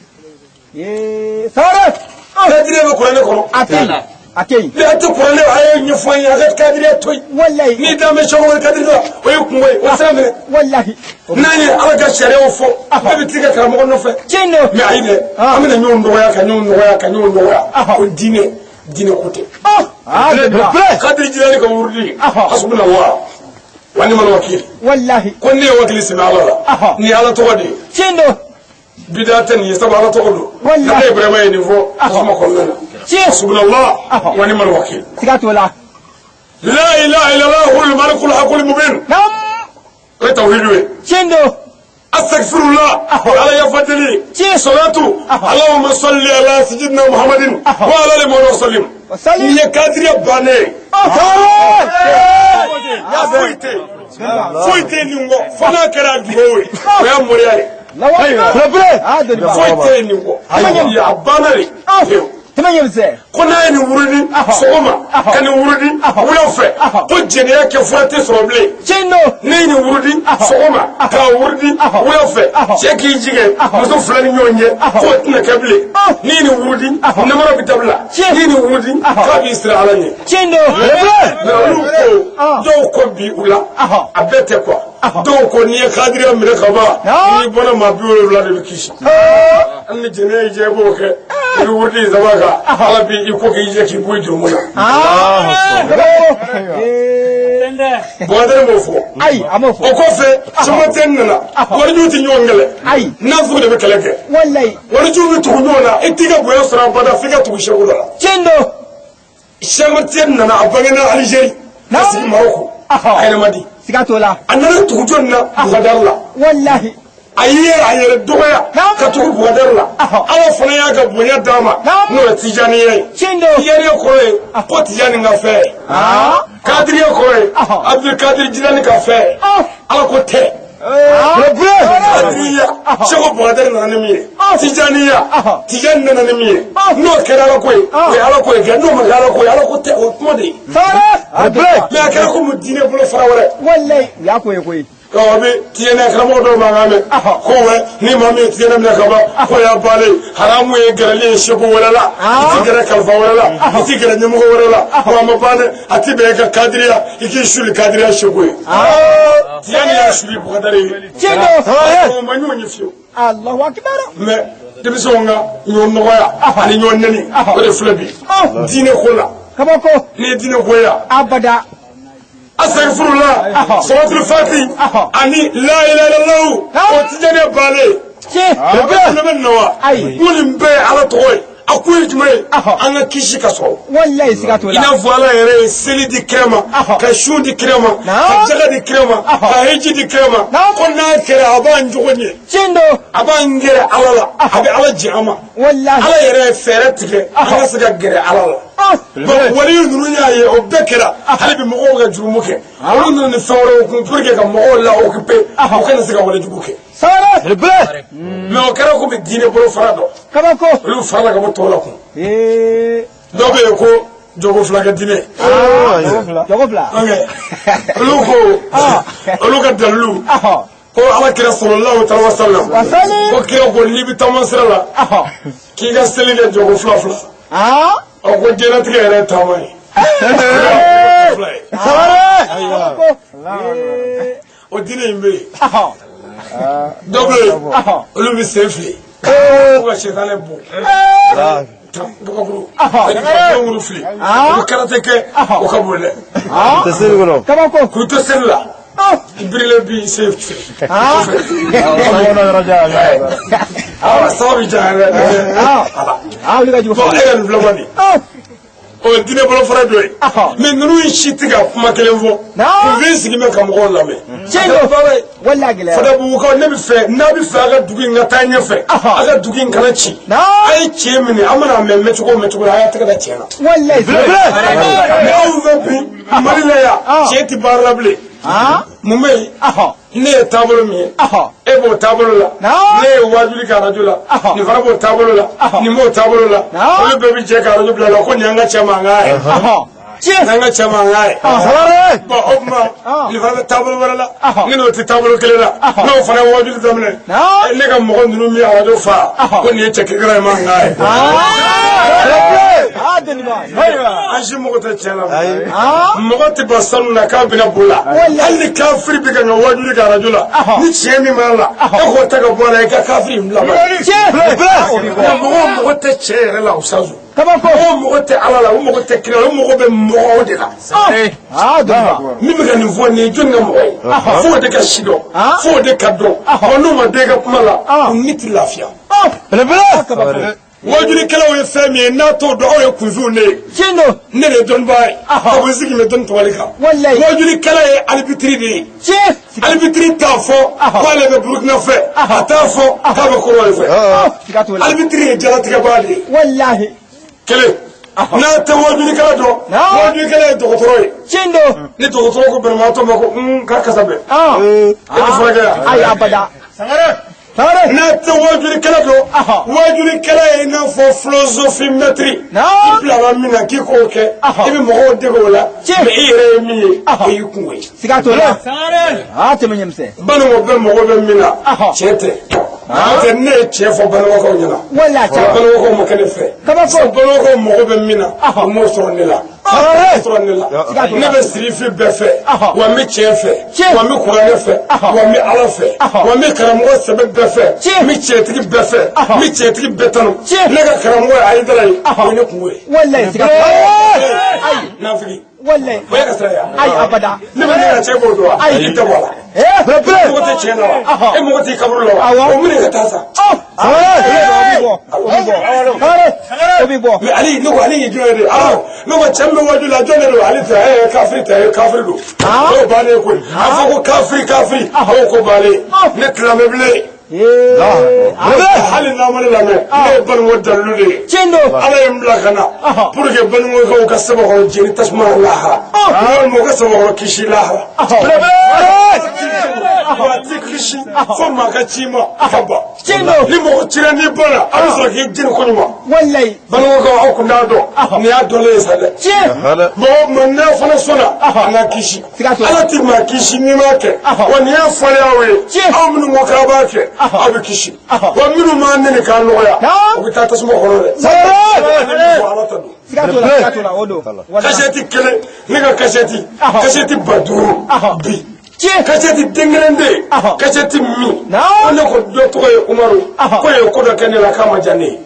Ee, Sangare. Kadiriya bɛ kuranɛ kɔnɔ. A tɛ yen, a tɛ yen. Ne a tɛ kuranɛ, a ye ɲɛfɔ an ye, a ka kadiriya to yen. Walayi. N'i dan bɛ sɛkɔmari kadiri la, o ye kungo ye, o sira minɛ. Walahi. N'an ye Ala ka sariyaw fɔ, bɛɛ bɛ t'i ka karamɔgɔ nɔfɛ. Tiɲɛ don. Mais ayi dɛ, an bɛna ɲɔgɔn dɔgɔya ka ɲɔgɔn dɔgɔya ka ɲɔgɔn dɔgɔya, ko diinɛ diinɛ ko tɛ. Aa, dɔnniba. Kadiri Jilani ka wurudi, hasbunallah wa ni'mal wakil. Walahi. Ko ne ye wakili sɛmɛ Ala la, nin ye Ala tɔgɔ de ye. Tiɲɛ don. Bida tɛ nin ye, sabu Ala tɔgɔ don. Walahi. Nabi Ibrahima ye nin fɔ tasuma kɔnɔna na. Tiɲɛ. Hasbunallah wa ni'mal wakil. Siga t'o la. La ilaha illallah huwal malikul haqqul mubin. Naam. O ye tawhidu ye. Tiɲɛ don. Astaghfirullah, o Ala yafa deli. Tiɲɛ. Salatu Allahumma salli ala sayyidina Muhammadin wa ala alihi wa sallim. Sali. Nin ye kadiriya bannen ye. Foyi tɛ yen, foyi tɛ yen nin kɔ, fo n'a kɛra dugawu ye, o y'a moriya ye. Belebele. Aa, dɔnniba. Foyi tɛ yen nin kɔ, a banna de pewu. Tɛmɛ ɲɛ misɛn. Ko n'a ye nin wurudi sɔgɔma ka nin wurudi wula fɛ, ko jɛnɛya kɛ fura tɛ sɔrɔ bilen. Tiɲɛ don. Ne ye nin wurudi sɔgɔma k'a wurudi wula fɛ, cɛ k'i jigin muso fila ni ɲɔgɔn cɛ, k'o tɛna kɛ bilen. N'i ye nin wurudi, namara bɛ dabila. N'i ye nin wurudi, k'a b'i sira Ala ɲɛ. Tiɲɛ don. Mais olu ko, dɔw ko bi u la, a bɛɛ tɛ quoi, dɔw ko n'i ye kadiriya minɛ ka ban, n'i bɔra maa 70 de bɛ kisi. Hali ni jɛnɛya y'i diya i b'o kɛ, i bɛ wurudi in saba kan, Ala b'i ko k'i jɛ k'i bɔ i jurumu na. Bukadari m'o fɔ. Ayi, a m'o fɔ. O kɔfɛ, Sɛkumaru nana, walijuw tɛ ɲɔgɔn kɛlɛ. Ayi. Nafugu de bɛ kɛlɛ kɛ. Walayi. Walijuw bɛ tugu ɲɔgɔn na, i t'i ka bonya sɔrɔ abada f'i ka tugu sɛku dɔ la. Tiɲɛ don. Sɛkumaru nana, a bangena Alizeri ka sigi Marɔku, a yɛrɛ ma di. Siga t'o la. A nana tugu jɔni na? Bukadari la. Walahi. A ye a yɛrɛ dɔgɔya ka tugu Bukadari la, Ala fana y'a ka bonya d'a ma, n'o ye Tijaniya ye. Tiɲɛ don. Tijaniya kɔrɔ ye ko Tijani ka fɛn, Kadiriya kɔrɔ ye Abdulkadir Jilani ka fɛn, Ala ko tɛ. Kadiriya, Seko Bukadari nana ni min ye, Tijaniya, Tijani nana ni min ye, n'o kɛra Ala ko ye, o ye Ala ko ye kɛ, n'o ma kɛ Ala ko ye, Ala ko tɛ, o ye kuma de ye. Sangare. Mais a kɛra komi diinɛ bolo fara wɛrɛ. Walayi, u y'a ko ye koyi. Ɔ bɛ tijaniya karamɔgɔ dɔw mankan mɛn ko wɛ, ni maa min ye tijaniya minɛ ka ban, ko y'a bannen, haramu ye gɛrɛli ye seko wɛrɛ la, i ti gɛrɛ kalifa wɛrɛ la, i ti gɛrɛ ɲɛmɔgɔ wɛrɛ la, wa a ma ban dɛ, a ti bɛn e ka kadiriya, i k'i suli kadiriya seko ye. Tijani y'a suli Bukadari ye. Tiɲɛ don. O ma ɲɔgɔn ye fiyewu. Allahu akbar. Mais denmisɛnw ka ɲɔgɔn nɔgɔya ani ɲɔgɔn nɛni, o de filɛ bi diinɛ ko la. Kabako. N'i ye diinɛ ko ye, Abada. Astaghfirullah, salatul fati ani la ilaha illallah, o tijaniya bannen. Tiɲɛ. Bɛɛ bɛ na wa? Ayi. Ko nin bɛɛ ye Ala tɔgɔ ye. A ko ye jumɛn ye? An ka kisi ka sɔrɔ. Walayi, siga t'o I la. n'a fɔ Ala yɛrɛ ye seli di kira ma, ka sun di kira ma, ka jaga di kira ma, ka hiji di kira ma, ko n'a kɛra a b'an jogo ɲɛ, Tiɲɛ don. a b'an gɛrɛ Ala la, a bɛ Ala jɛ an ma. Walahi. Ala yɛrɛ ye fɛɛrɛ tigɛ an ka se ka gɛrɛ Ala la. Bon, wali ninnu y'a ye o bɛɛ kɛra, hali bi mɔgɔw ka jurumu kɛ, olu nana ni fɛn wɛrɛw kun pour que ka mɔgɔw la occuper, u kana se ka wale jugu kɛ. Sangare. Mais o kɛra komi diinɛ bolo fara dɔ, Kabako. olu farala ka bɔ tɔw la kun. Ee. Dɔw bɛ yen ko jɔko fila kɛ diinɛ. Jɔgo fila. Ok, olu ko olu ka dalilu ko Ala kira sallallahu alaihi wa sallam, Wasali. ko kira ko n'i bɛ taama sira la, k'i ka seli kɛ jɔko fila fila. Ɔ, ko diɲɛlatigɛ yɛrɛ ye taama ye. Fila ye. O diinɛ in bɛ yen. Dɔ bɛ yen, olu bɛ sen fili ko ka sɛtanɛ bon gabakuru, ka fili, u bɛ karate kɛ, o ka bon dɛ. Tɛ seli kɔnɔ. Kabako. K'u to seli la, i birilen b'i sen fili. Awa, sababu bɛ diya yɛrɛ. Aa, wuli ka jugu. Bon, e ka nin filɛ kɔni, o ye diinɛ bolofara dɔ ye. Mais ninnu si tɛ ka kuma kelen fɔ. Kunfin sigi bɛ ka mɔgɔw lamɛn. Tiɲɛ don. Walahi, a gɛlɛyara. Fadabugukaw, ne bɛ fɛ, n'a bɛ fɛ a ka dugu in ka taa ɲɛfɛ, a ka dugu in kana ci, a ye tiɲɛ minɛ. An mana mɛn mɛn cogo o mɛn cogo la, a y'a tɛgɛ da tiɲɛ na. Walahi. Mais aw fɛ bi Mali la yan, tiɲɛ tɛ baara la bilen. Mun bɛ yen? Ne ye taabolo min ye, e b'o taabolo la. Ne ye wajuli kɛ arajo la, nin fana b'o taabolo la, nin b'o taabolo la. Olu bɛɛ bɛ jɛ ka arajo bila la ko nin y'an ka cɛ mankan ye. Tiɲɛ. Nin y'an ka cɛ mankan ye. Bon, o tuma nin fana bɛ taabolo wɛrɛ la, ne n'o tɛ taabolo kelen la, n'o fana ye wajuli daminɛ, ne ka mɔgɔ ninnu min arajo fa ko nin ye cɛ kirikara ye mankan ye. Aa, deniba. An si mɔgɔ tɛ tiɲɛ la. Mɔgɔ tɛ ban sanu na k'a bɛna b'o la. Hali ni kafiri bɛ ka n ka wajuli kɛ arajo la, ni tiɲɛ min b'a la, e k'o ta ka bɔ a la, i ka kafiri in bila. Tiɲɛ. Nka mɔgɔw mɔgɔ tɛ cɛ yɛrɛ la, o sazu. Kabako. Mɔgɔw mɔgɔ tɛ Ala la, o mɔgɔ tɛ kira la, o mɔgɔ bɛ mɔgɔw de la. Aa, deniba. Min bɛ ka nin fɔ nin ye, jɔnni ka mɔgɔ ye? Fo o de ka si dɔn, fo o de ka dɔn. Wa n'u ma dɔn i ka kuma la, u ni tɛ lafiya. Wajulikɛlaw ye fɛn min ye, n'a t'o dɔn, aw ye kunfinw de ye. Tiɲɛ don. Ne de ye dɔnnibaa ye, ka bɔ sigi bɛ dɔnni tɔgɔli kan. Walayi. Wajulikɛla ye arbitre de ye. Tiɲɛ. Arbitre t'a fɔ k'ale bɛ Burukina fɛ, a t'a fɔ k'a bɛ Kɔrɔwari fɛ. Siga t'o la. Arbitre ye jalatigɛbaa de ye. Walahi. Kelen n'a tɛ wajulikɛla dɔn, wajulikɛla ye dɔgɔtɔrɔ ye. Tiɲɛ don. Ni dɔgɔtɔrɔ ko banabagatɔ ma ko k'a kasa bɛ, e bɛ furakɛ yan? Ayi, abada. Sangare. N'a tɛ wajulikɛla dɔn, wajulikɛla ye i n'a fɔ philosophie maître. I bilala min na k'i k'o kɛ, i bɛ mɔgɔw dege o la. Mais i yɛrɛ ye min ye, o y'i kungo ye. Siga t'o la. Aa, tɛmɛ ɲɛmisɛn. Banikɔ bɛɛ mago bɛ min na, tiɲɛ tɛ. N'o tɛ, ne ye tiɲɛ fɔ Banikɔkaw ɲɛna. Walahi, tiɲɛ. Banikɔkaw ma kɛ ne fɛ. Kabako. Banikɔkaw mago bɛ min na, u m'o sɔrɔ ne la. Sɔrɔ ne la. Ne bɛ sirifi bɛɛ fɛ, wa n bɛ tiɲɛ fɛ, wa n bɛ kuranɛ fɛ, wa n bɛ Ala fɛ, wa n bɛ karamɔgɔ sɛbɛ bɛɛ fɛ, n bɛ tiɲɛtigi bɛɛ fɛ, n bɛ tiɲɛtigi bɛɛ tanu. Ne ka karamɔgɔ ye Ayidara ye, o ye ne kungo ye. Walahi, siga t'o la. Ayi. Nafigi. Walahi. O ye ka sira ye. Ayi, abada. Ne bɛ ne ka cɛ b'o dɔn wa? Ayi. I tɛ bɔ a la. Ee. E mɔgɔ tɛ tiɲɛ la wa? E mɔgɔ t'i kaburu la wa? O minɛ ka taa sa. O bɛ bɔ. O bɛ bɔ. Sangare. O bɛ bɔ. Mais Ali, ne ko Ali ye jɔn ye de? Awɔ, ne ko cɛ min bɛ waju la, jɔn de don? Ale tɛ kafiri tɛ, kafiri don. O y'o bannen ye koyi. A fɔ ko kafiri, kafiri, o y'o ko bannen ye. Ne tilamɛ bilen. Hali n'a ma ne lamɛn, ne ye Banikɔ dalilu de ye. Tiɲɛ don. Ala ye n bila ka na pour que Banikɔkaw ka sabakɔrɔ jeni tasuma la lahara, walima u ka sabakɔrɔ kisi lahara. Wa ti kisi fo maa ka ci ma ka ban. Tiɲɛ don. Ni mɔgɔ cira n'i banna, a bɛ sɔrɔ k'i jeni koɲuman. Walahi. Banikɔkaw, aw kun t'a dɔn, nin y'a dɔnlen ye sa dɛ. Tiɲɛ. Mɔgɔ ma n'a fana sɔnna a n'a kisi. Siga t'o la. Ala ti maa kisi n'i m'a kɛ. Wa nin y'a fɔlen aw ye, aw minnu ko k'aw b'a kɛ, aw bɛ kisi. Wa minnu m'a nɛni k'a nɔgɔya, u bɛ taa tasuma kɔnɔ dɛ. Ala ta don. Siga t'o la, siga t'o la, o don. Kasɛti kelen, ne ka kasɛti, kasɛti 5000 bi. Tiɲɛ. Kasɛti den kelen bɛ yen, kasɛti min ko ne ko dɔ tɔgɔ ye Umaru, ko ye ko dɔ kɛ ne la k'a ma diya ne ye.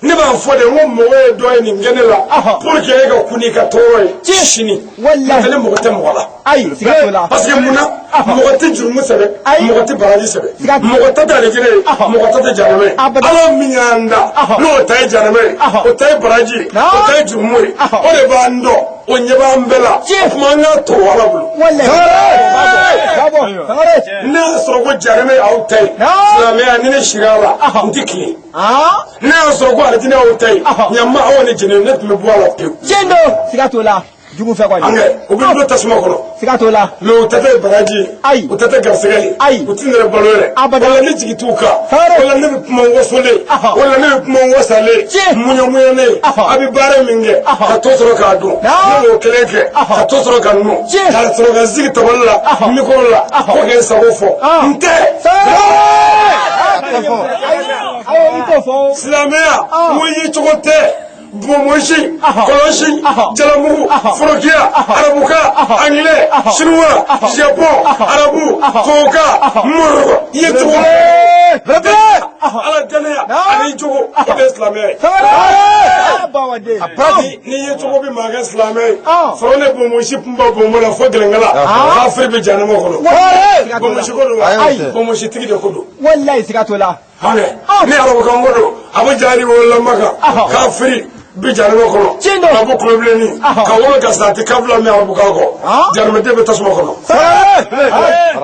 Ne b'a fɔ de, n ko mɔgɔ ye dɔ ye nin kɛ ne la pour que e ka kun n'i ka tɔɔrɔ ye sini. Walahi. N'o tɛ, ne mɔgɔ tɛ mɔgɔ la. Ayi, siga t'o la. Parce que mun na? Mɔgɔ tɛ jurumu sɛbɛn, mɔgɔ tɛ baraji sɛbɛn, mɔgɔ ta tɛ alijinɛ ye, mɔgɔ ta tɛ jahanama ye. Ala min y'an da, n'o ta ye jahanama ye, o ta ye baraji ye, o ta ye jurumu ye, o de b'an dɔn, o ɲɛ b'an bɛɛ la. O tuma an k'a to Ala bolo. Walahi. Babɔ. Sangare. Ne y'a sɔrɔ ko jahanama ye aw ta ye, silamɛya, ni ne sira a la, n tɛ tilen. Ne y'a sɔrɔ ko alijinɛ y'aw ta ye, ɲama aw ni jɛnɛ, ne tun bɛ bɔ a la pewu. Tiɲɛ don. Siga t'o la. Jugu fɛ kɔni. An kɛ u bɛ don tasuma kɔnɔ. Siga t'o la. Mais u ta tɛ baraji ye. Ayi. U ta tɛ garisɛgɛ ye. Ayi. U tɛ nɛrɛ balo yɛrɛ. Abada. Wala ne jigi t'u kan. Sangare. Wala ne bɛ kuma wasolen. Wala ne bɛ kuma wasalen. Tiɲɛ. Muɲamuɲanen. A bɛ baara min kɛ, ka to sɔrɔ k'a dun. Ne b'o kelen kɛ, ka to sɔrɔ ka nu. Tiɲɛ. Ka sɔrɔ ka sigi tabali la, micro la, ko k'e sago fɔ. N tɛ. Ayi, i t'o fɔ. Silamɛya, n ko ye cogo tɛ. Bonbonsi kɔlɔsi jalamugu forokiya arabukan anglais chinois japon arabu tubabukan moro i ye cogo ala danaya ani jogo o de ye silamɛya ye. N'i ye cogo bɛ maa kɛ silamɛ ye fɔlɔ ne bonbonsi kun b'a bonbon la fo gɛlɛnkala kafiri bɛ jahanama kɔnɔ. Bonbonsi ko don wa? Bonbonsi tigi de ko don. Walayi, siga t'o la. Hane ni arabukan ko don, a bɛ jari wolola Maka, kafiri bi jahanama kɔnɔ. Tiɲɛ don. Ka bɔ kulobilenni ka wolo ka sa, a tɛ kabila min arabukan kɔ, jahanamaden bɛ tasuma kɔnɔ.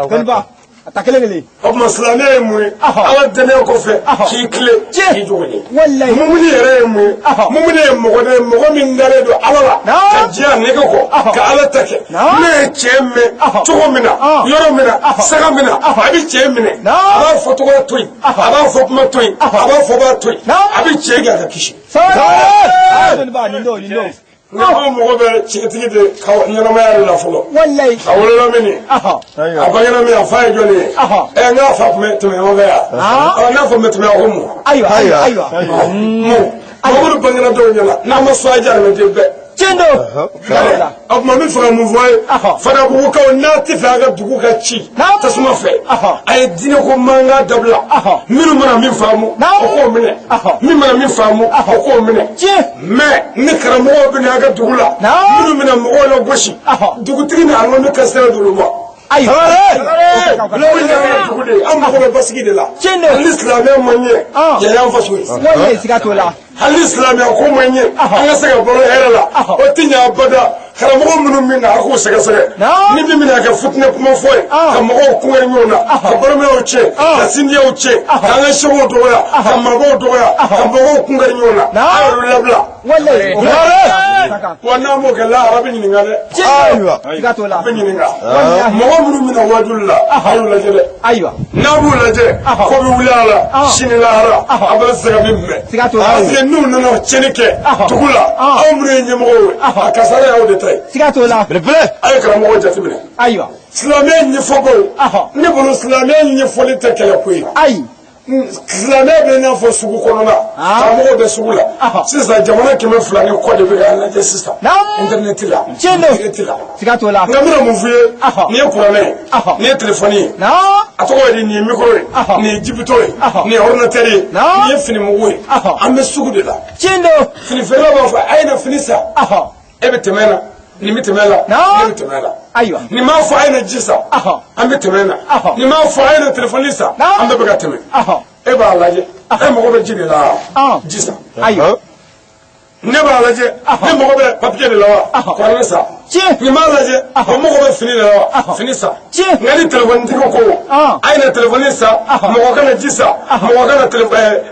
Dɔnniba a ta kelen kelen. O tuma silamɛya ye mun ye? Ala danaya kɔfɛ, k'i tilen, k'i jogo ɲɛ. Walayi. Mumuni yɛrɛ ye mun ye? Mumuni ye mɔgɔ de ye, mɔgɔ min dalen don ala la ka diɲɛ a nege kɔ, ka ala ta kɛ. Ne ye cɛ mɛn cogo min na, yɔrɔ min na, saga min na, a bɛ cɛ minɛ, a b'a fɔ tɔgɔ to yen, a b'a fɔ kuma to yen, a b'a fɔ b'a to yen, a bɛ cɛ kɛ a ka kisi. Dɔnniba, nin don, nin don. Nka anw mɔgɔ bɛ cɛtigi de ka ɲɛnamaya de la fɔlɔ. Walayi. A wolola min ye, a bangena min, a fa ye jɔnni ye? Ɛ, n'a fa tun bɛ tɛmɛ ɲɔgɔn fɛ yan, ɔ, n'a fa tun bɛ tɛmɛ, ko mun? Ayiwa, ayiwa, ayiwa. Mun Mamadu bangena dɔw ɲɛna n'a ma sɔn a jahanamaden bɛɛ. Tiɲɛ don. O tuma n bɛ fɛ ka mun fɔ a ye? Fadabugukaw, n'a tɛ fɛ a ka dugu ka ci tasuma fɛ, a ye diinɛ ko mankan dabila. Minnu mana min faamu, o k'o minɛ. Min mana min faamu, o k'o minɛ. Mais ni karamɔgɔw bɛ na a ka dugu la, minnu bɛna mɔgɔw lagosi, dugutigi ni alimami ka sira d'olu ma. Ayiwa. Dugu de ye, an mago bɛ basigi de la. Tiɲɛ don. Hali ni silamɛya ma ɲɛ, yan y'an faso ye. Walayi, siga t'o la. Hali ni silamɛya ko ma ɲɛ, an ka se ka balo hɛrɛ la, o tɛ ɲɛ abada. Karamɔgɔ minnu min na, a k'u sɛgɛsɛgɛ. Ni min bɛna kɛ futinɛ kuma fɔ ye, ka mɔgɔw kungɛri ɲɔgɔn na, ka balimaya tiɲɛ, ka sinjiyaw tiɲɛ, k'an ka sekow dɔgɔya, ka maabaw dɔgɔya, ka mɔgɔw kungɛri ɲɔgɔn na, a y'olu labila. Walayi. Wa n'a m'o kɛ, lahara bɛ ɲininka dɛ. Ayiwa. Siga t'o la. A bɛ ɲininka. Mɔgɔ minnu bɛna wajuli la, a y'u lajɛ dɛ. Ayiwa. N'a b'u lajɛ, ko bɛ wuli a la sini lahara, a bɛ se ka min mɛn. Siga t'o la. Parce que n'u nana tiɲɛni kɛ dugu la, aw minnu ye ɲɛmɔgɔw ye, a kasara y'aw de ta ye. Siga t'o la. A ye karamɔgɔ jateminɛ. Ayiwa. Silamɛya ɲɛfɔbaw, ne bolo silamɛya ɲɛfɔli tɛ kɛlɛ ko ye. Ayi. Silamɛya bɛ i n'a fɔ sugu kɔnɔna, karamɔgɔw bɛ sugu la sisan. Jamana 200 ni kɔ de bɛ k'a lajɛ sisan internet la. Tiɲɛ don. Internet la. Siga t'o la. Nka n bɛna mun f'i ye? Nin ye kuranɛ ye, nin ye telefɔni ye, a tɔgɔ ye di, nin ye micro ye, nin ye jibito ye, nin ye ordinateur ye, nin ye finimugu ye. An bɛ sugu de la. Tiɲɛ don. Fini feerela b'a fɔ a ye na fini san. E bɛ tɛmɛ na, nin bɛ tɛmɛ la, ne bɛ tɛmɛ la. Ayiwa. Nin m'a fɔ a ye na ji san, an bɛ tɛmɛ na. Nin m'a fɔ a ye na telefɔni san, an bɛɛ bɛ ka tɛmɛ. E b'a lajɛ, e mago bɛ ji de la wa? Ji san. Ayiwa. Ne b'a lajɛ, ne mago bɛ papiye de la wa? Kuranɛ san. Nin b'a lajɛ, o mago bɛ fini de la wa? Fini san. Nka ni telefɔnitigi ko a ye na telefɔni san, mɔgɔ kana ji san, mɔgɔ kana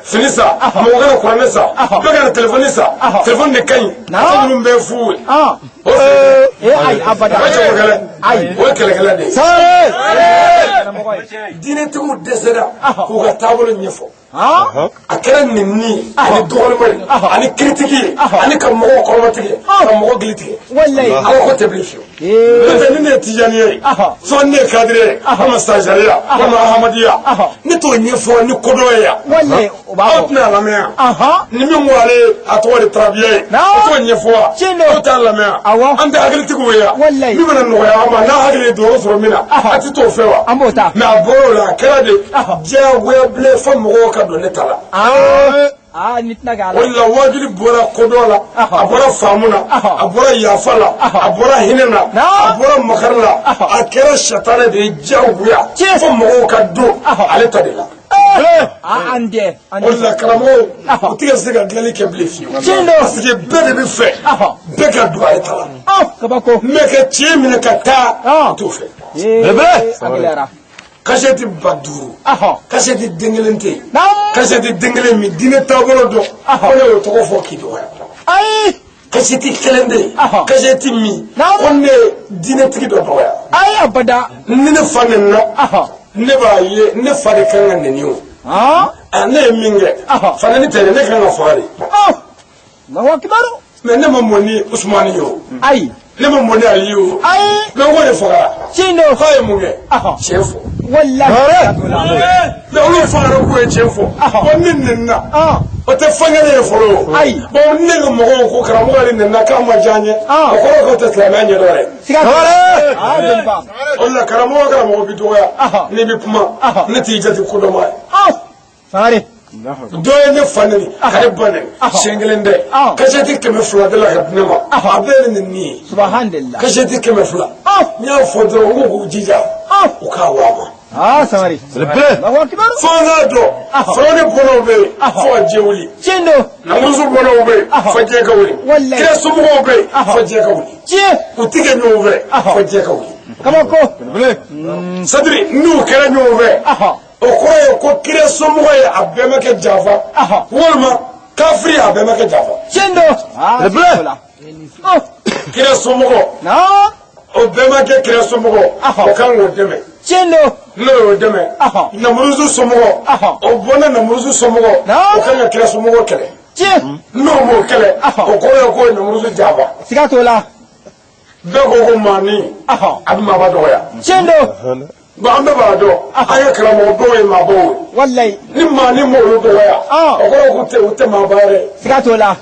fini san, mɔgɔ kana kuranɛ san, bɛɛ kana telefɔni san, telefɔni de ka ɲi, fɛn ninnu bɛɛ fu ye. O ayi, abada. O ye cɛkɔrɔkɛlɛ. Ayi. O ye kɛlɛkɛlɛ de ye. Diinɛtigiw dɛsɛra k'u ka taabolo ɲɛfɔ. A kɛra nɛnini ye, ani dɔgɔnima ye, ani critique ye, ani ka mɔgɔw kɔrɔmatigɛ, ka mɔgɔ gili tigɛ. Walayi. Ala ko tɛ bilen fiyewu. N'o tɛ, ni ne ye tijaniya ye, soit ne ye kadiriya ye, walima sajariya, walima ahamadiya, ne t'o ɲɛfɔ ni kodɔn ye yan. Walayi, o b'a Aw fɔ. tɛna lamɛn yan. Ni min ko ale a tɔgɔ de tarabiya ye, o t'o ɲɛfɔ wa? Tiɲɛ don. Aw t'a lamɛn yan. Awɔ. An tɛ hakilitigiw ye yan. Walayi. Min bɛna nɔgɔya an ma, n'a hakili ye dugawu sɔrɔ min na, a tɛ t'o fɛ wa? An b'o ta. Mais a bɔr'o la, a kɛra de diyagoya bilen fo mɔgɔw ka don ne ta la. Aa, ni tɛna k'a la. O de la wajuli bɔra kodɔn la, a bɔra faamu na, a bɔra yafa la, a bɔra hinɛ na, a bɔra makari la, a kɛra satanɛ de ye diyagoya fo mɔgɔw ka don ale ta de la. Aa, an tɛ. O de la karamɔgɔw, u tɛ ka se ka dilanni kɛ bilen fiyewu. Tiɲɛ don. Parce que bɛɛ de bɛ fɛ bɛɛ ka don ale ta la. Kabako. Mais ka tiɲɛ minɛ ka taa, u t'o fɛ. Ee, a gɛlɛyara. Kasɛti 5000, kasɛti den kelen tɛ yen, kasɛti den kelen min diinɛ taabolo dɔn ko ne y'o tɔgɔ fɔ k'i dɔgɔya. Ayi. Kasɛti kelen tɛ yen, kasɛti min ko ne ye diinɛtigi dɔ dɔgɔya. Ayi, abada. Ni ne fa nɛnina, ne b'a ye ne fa de kan ka nɛni o. Ne ye min kɛ, fa nɛni tɛ dɛ, ne kan ka faga de. Allahu akibaru. Mais ne ma mɔ ni Usumani ye o. Ayi. Ne ma mɔ ni Ali ye o. Ayi. Mais n ko de fagara. Tiɲɛ don. K'a ye mun kɛ? Tiɲɛ fɔ. Walahi. Mais olu fa yɛrɛ k'u ye tiɲɛ fɔ. Ko ne nɛnina. O tɛ fɛn kɛlen ye fɔlɔ o. Ayi. Bon, ne ka mɔgɔw ko karamɔgɔ yɛrɛ nɛnina k'a ma diya n ye. O kɔrɔ k'o tɛ silamɛya ɲɛdɔn dɛ. Siga t'o la. Aa, dɔnniba. O de la, karamɔgɔ karamɔgɔ bi dɔgɔya. N'i bɛ kuma, ne t'i jate kodɔnba ye. Sangare. Dɔ ye ne fa neni ka ne ba neni siɲɛ kelen tɛ. Kasɛti 200 de la ka di ne ma, a bɛɛ ye nɛni ye. Subhanallah. Kasɛti 200. N y'a fɔ dɔrɔn, n ko k'u jija u k'a waa ma. Aa, Sangare. Allahu akbar. Fo n k'a dɔn, firawuna bɔnnaw bɛ yen fo ka diɲɛ wuli. Tiɲɛ don. Namuruzu bɔnnaw bɛ yen fo diɲɛ ka wuli. Wallahi. Kira somɔgɔw bɛ yen fo diɲɛ ka wuli. Tiɲɛ. U ti kɛ ɲɔgɔn fɛ fo diɲɛ ka wuli. Kabako. Sadiri n'u kɛra ɲɔgɔn fɛ, o kɔrɔ ye ko kira somɔgɔ ye a bɛnbakɛ janfa, walima kafiri a bɛnbakɛ janfa. Tiɲɛ don. Aa, siga t'o la. Kira somɔgɔ, o bɛnbakɛ kira somɔgɔ, o kan k'o dɛmɛ. Tiɲɛ don. N'o y'o dɛmɛ, Namuruzu somɔgɔ, o bɔnna Namuruzu somɔgɔ, o kan ka kira somɔgɔ kɛlɛ. Tiɲɛ. N'o m'o kɛlɛ, o kɔrɔ ye k'o ye Namuruzu janfa. Siga t'o la. Bɛɛ ko ko maani a bɛ maaba dɔgɔya. Tiɲɛ don. Bon, an bɛɛ b'a dɔn, an ye karamɔgɔ dɔw ye maabaw ye. Walayi. Ni maani m'olu dɔgɔya, o kɔrɔ ye k'u tɛ u tɛ maaba yɛrɛ. Siga t'o la.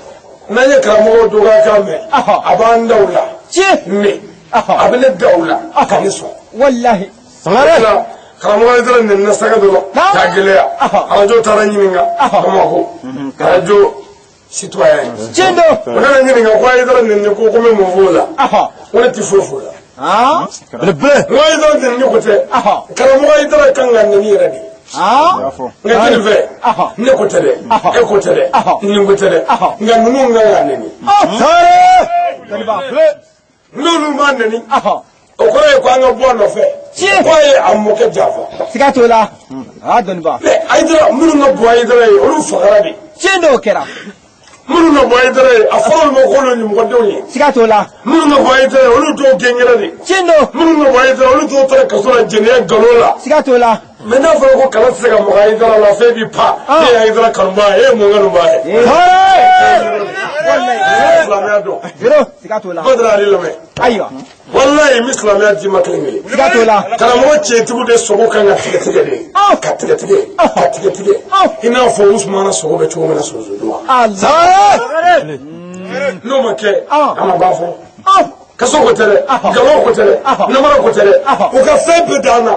N'an ye karamɔgɔw dɔgɔya kan mɛn, a b'an da o la. Tiɲɛ. Ne a bɛ ne da o la ka ne sɔn. Walahi. Sangare. Karamɔgɔ ye dɔrɔn nɛnina saga dɔ la k'a gɛlɛya. Arajo taara ɲininka Bamakɔ, arajo citoyen. Tiɲɛ don. O nana ɲininka ko a ye dɔrɔn nɛnini ko n bɛ mun f'o la? Ko ne tɛ foyi f'o la. Belebele. N ko a ye dɔrɔn nɛnini ko tɛ. Karamɔgɔ ye dɔrɔn kan ka nɛni yɛrɛ de. Nka jeli fɛ, ne ko tɛ dɛ, e ko tɛ dɛ, nin ko tɛ dɛ, nka ninnu kan ka nɛni. Sangare. N'olu ma nɛni, o kɔrɔ ye ko an ka bɔ a nɔfɛ. Ko a ye a mɔkɛ janfa. Siga t'o la. Aa, dɔnniba. Mais Hayidara, minnu ka bon Hayidara ye, olu fagara de. Tiɲɛ don, o kɛra. Minnu ka bon Hayidara ye, a fɔra olu ma k'olu ye ɲɛmɔgɔdenw ye. Siga t'o la. Minnu ka bon Hayidara ye, olu dɔw gɛngɛra de. Tiɲɛ don. Minnu ka bon Hayidara, olu dɔw taara kaso la jɛnɛya nkalon la. Siga t'o la. Mais n'a fɔra ko kala tɛ se ka maga Hayidara la, f'e b'i pan. E ye Hayidara kanubaa ye, e ye mun kanubaa ye? Silamɛya dɔn. Zero. Siga t'o la. Badara, ale lamɛn. Ayiwa. Walayi, n bɛ silamɛya d'i ma kelen kelen. Siga t'o la. Karamɔgɔ tiɲɛtigiw de sogo kan ka tigɛ tigɛ de. Ka tigɛ tigɛ. Ka tigɛ tigɛ. I n'a fɔ Usumana sogo bɛ cogo min na soso don. Allah. N'o ma kɛ, a ma ban fɔlɔ. Kaso ko tɛ dɛ, nkalon ko tɛ dɛ, namara ko tɛ dɛ, u ka fɛn bɛɛ d'an na.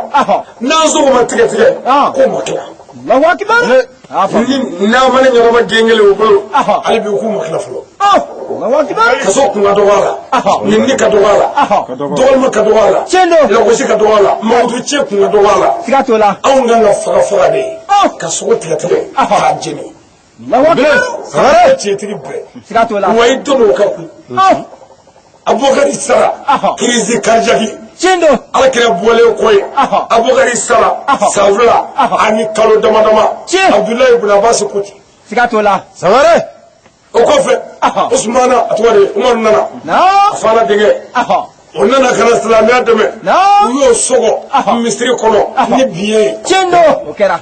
N'an sogo ma tigɛ tigɛ, k'o ma tila. Allahu akbar. Ni n'a ma ne ɲɛnama den kelen u bolo, hali bi u k'u ma tila fɔlɔ. Allahu akbar. Kaso kun ka dɔgɔ a la, ɲinini ka dɔgɔ a la, dɔgɔlima ka dɔgɔ a la, Tiɲɛ don. lagosi ka dɔgɔ a la, makutu cɛ kun ka dɔgɔ a la. Siga t'o la. Anw kan ka faga faga de, ka sogo tigɛ tigɛ k'a jeni. Allahu akbar. Sangare tiɲɛtigi bɛɛ. Siga t'o la. Wa i dɔn o ka kun. Abubakari sara crise cardiaque. Tiɲɛ don. Ala kira bɔlen kɔ ye, Abubakari sara san 2 ani kalo dama dama. Tiɲɛ. Abudulayi ibn Abbas ko ten. Siga t'o la. Sangare. O kɔfɛ, Usumana, a tɔgɔ de Umaru nana. A fana denkɛ. O nana ka na silamɛya dɛmɛ. U y'o sɔgɔ misiri kɔnɔ ni biɲɛ ye. Tiɲɛ don. O kɛra.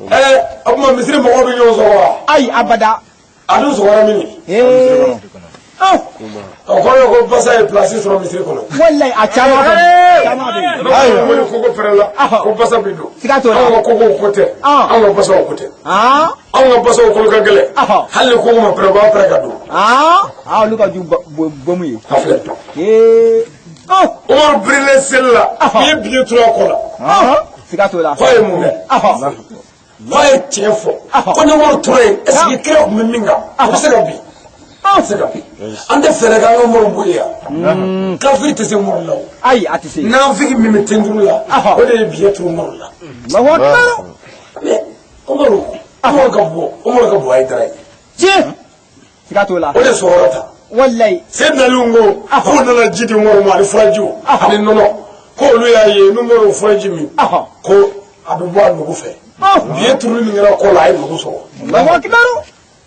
Ɛɛ, o tuma misiri mɔgɔw bɛ ɲɔgɔn sɔgɔ wa? Ayi, abada. A dun sɔgɔra min? Ee. O kɔrɔ ye ko basa ye place sɔrɔ misiri kɔnɔ. Walayi, a caman bɛ. Caman bɛ. Ayiwa, ko ni koko pɛrɛnla, ko basa bɛ don. Siga t'o la. Anw ka koko ko tɛ. Anw ka basaw ko tɛ. Anw ka basaw kolo ka gɛlɛn. Hali ni koko ma pɛrɛn, u b'a pɛrɛn ka don. Aa, olu ka jugu bomu ye. A filɛ. Ee. Umaru birilen seli la, i ye biɲɛ turu a kɔ la. Siga t'o la. K'a ye mun kɛ? K'a ye tiɲɛ fɔ. Ko ni Umaru tora yen, est ce que kira tun bɛ min kan, o bɛ se ka bin? An tɛ se ka bin. An tɛ fɛɛrɛ kɛ an ka Umaru bɔ yen yan. Kafiri tɛ se Umaru la o. Ayi, a tɛ se. Nafigi min bɛ tenturu la, o de ye biɲɛ turu Umaru la. Allahu akbar. Mais Umaru, Umaru ka bɔ, Umaru ka bɔ Hayidara ye. Tiɲɛ. Siga t'o la. O de sɔrɔla ta. Walayi. Seydina Ali ko k'u nana ji di Umaru ma ani furajiw ani nɔnɔ, k'olu y'a ye n'u Umaru furaji min, ko a bɛ bɔ a nugu fɛ. Biɲɛ turuli min kɛra kɔ la, a ye nugu sɔrɔ. Allahu akbar.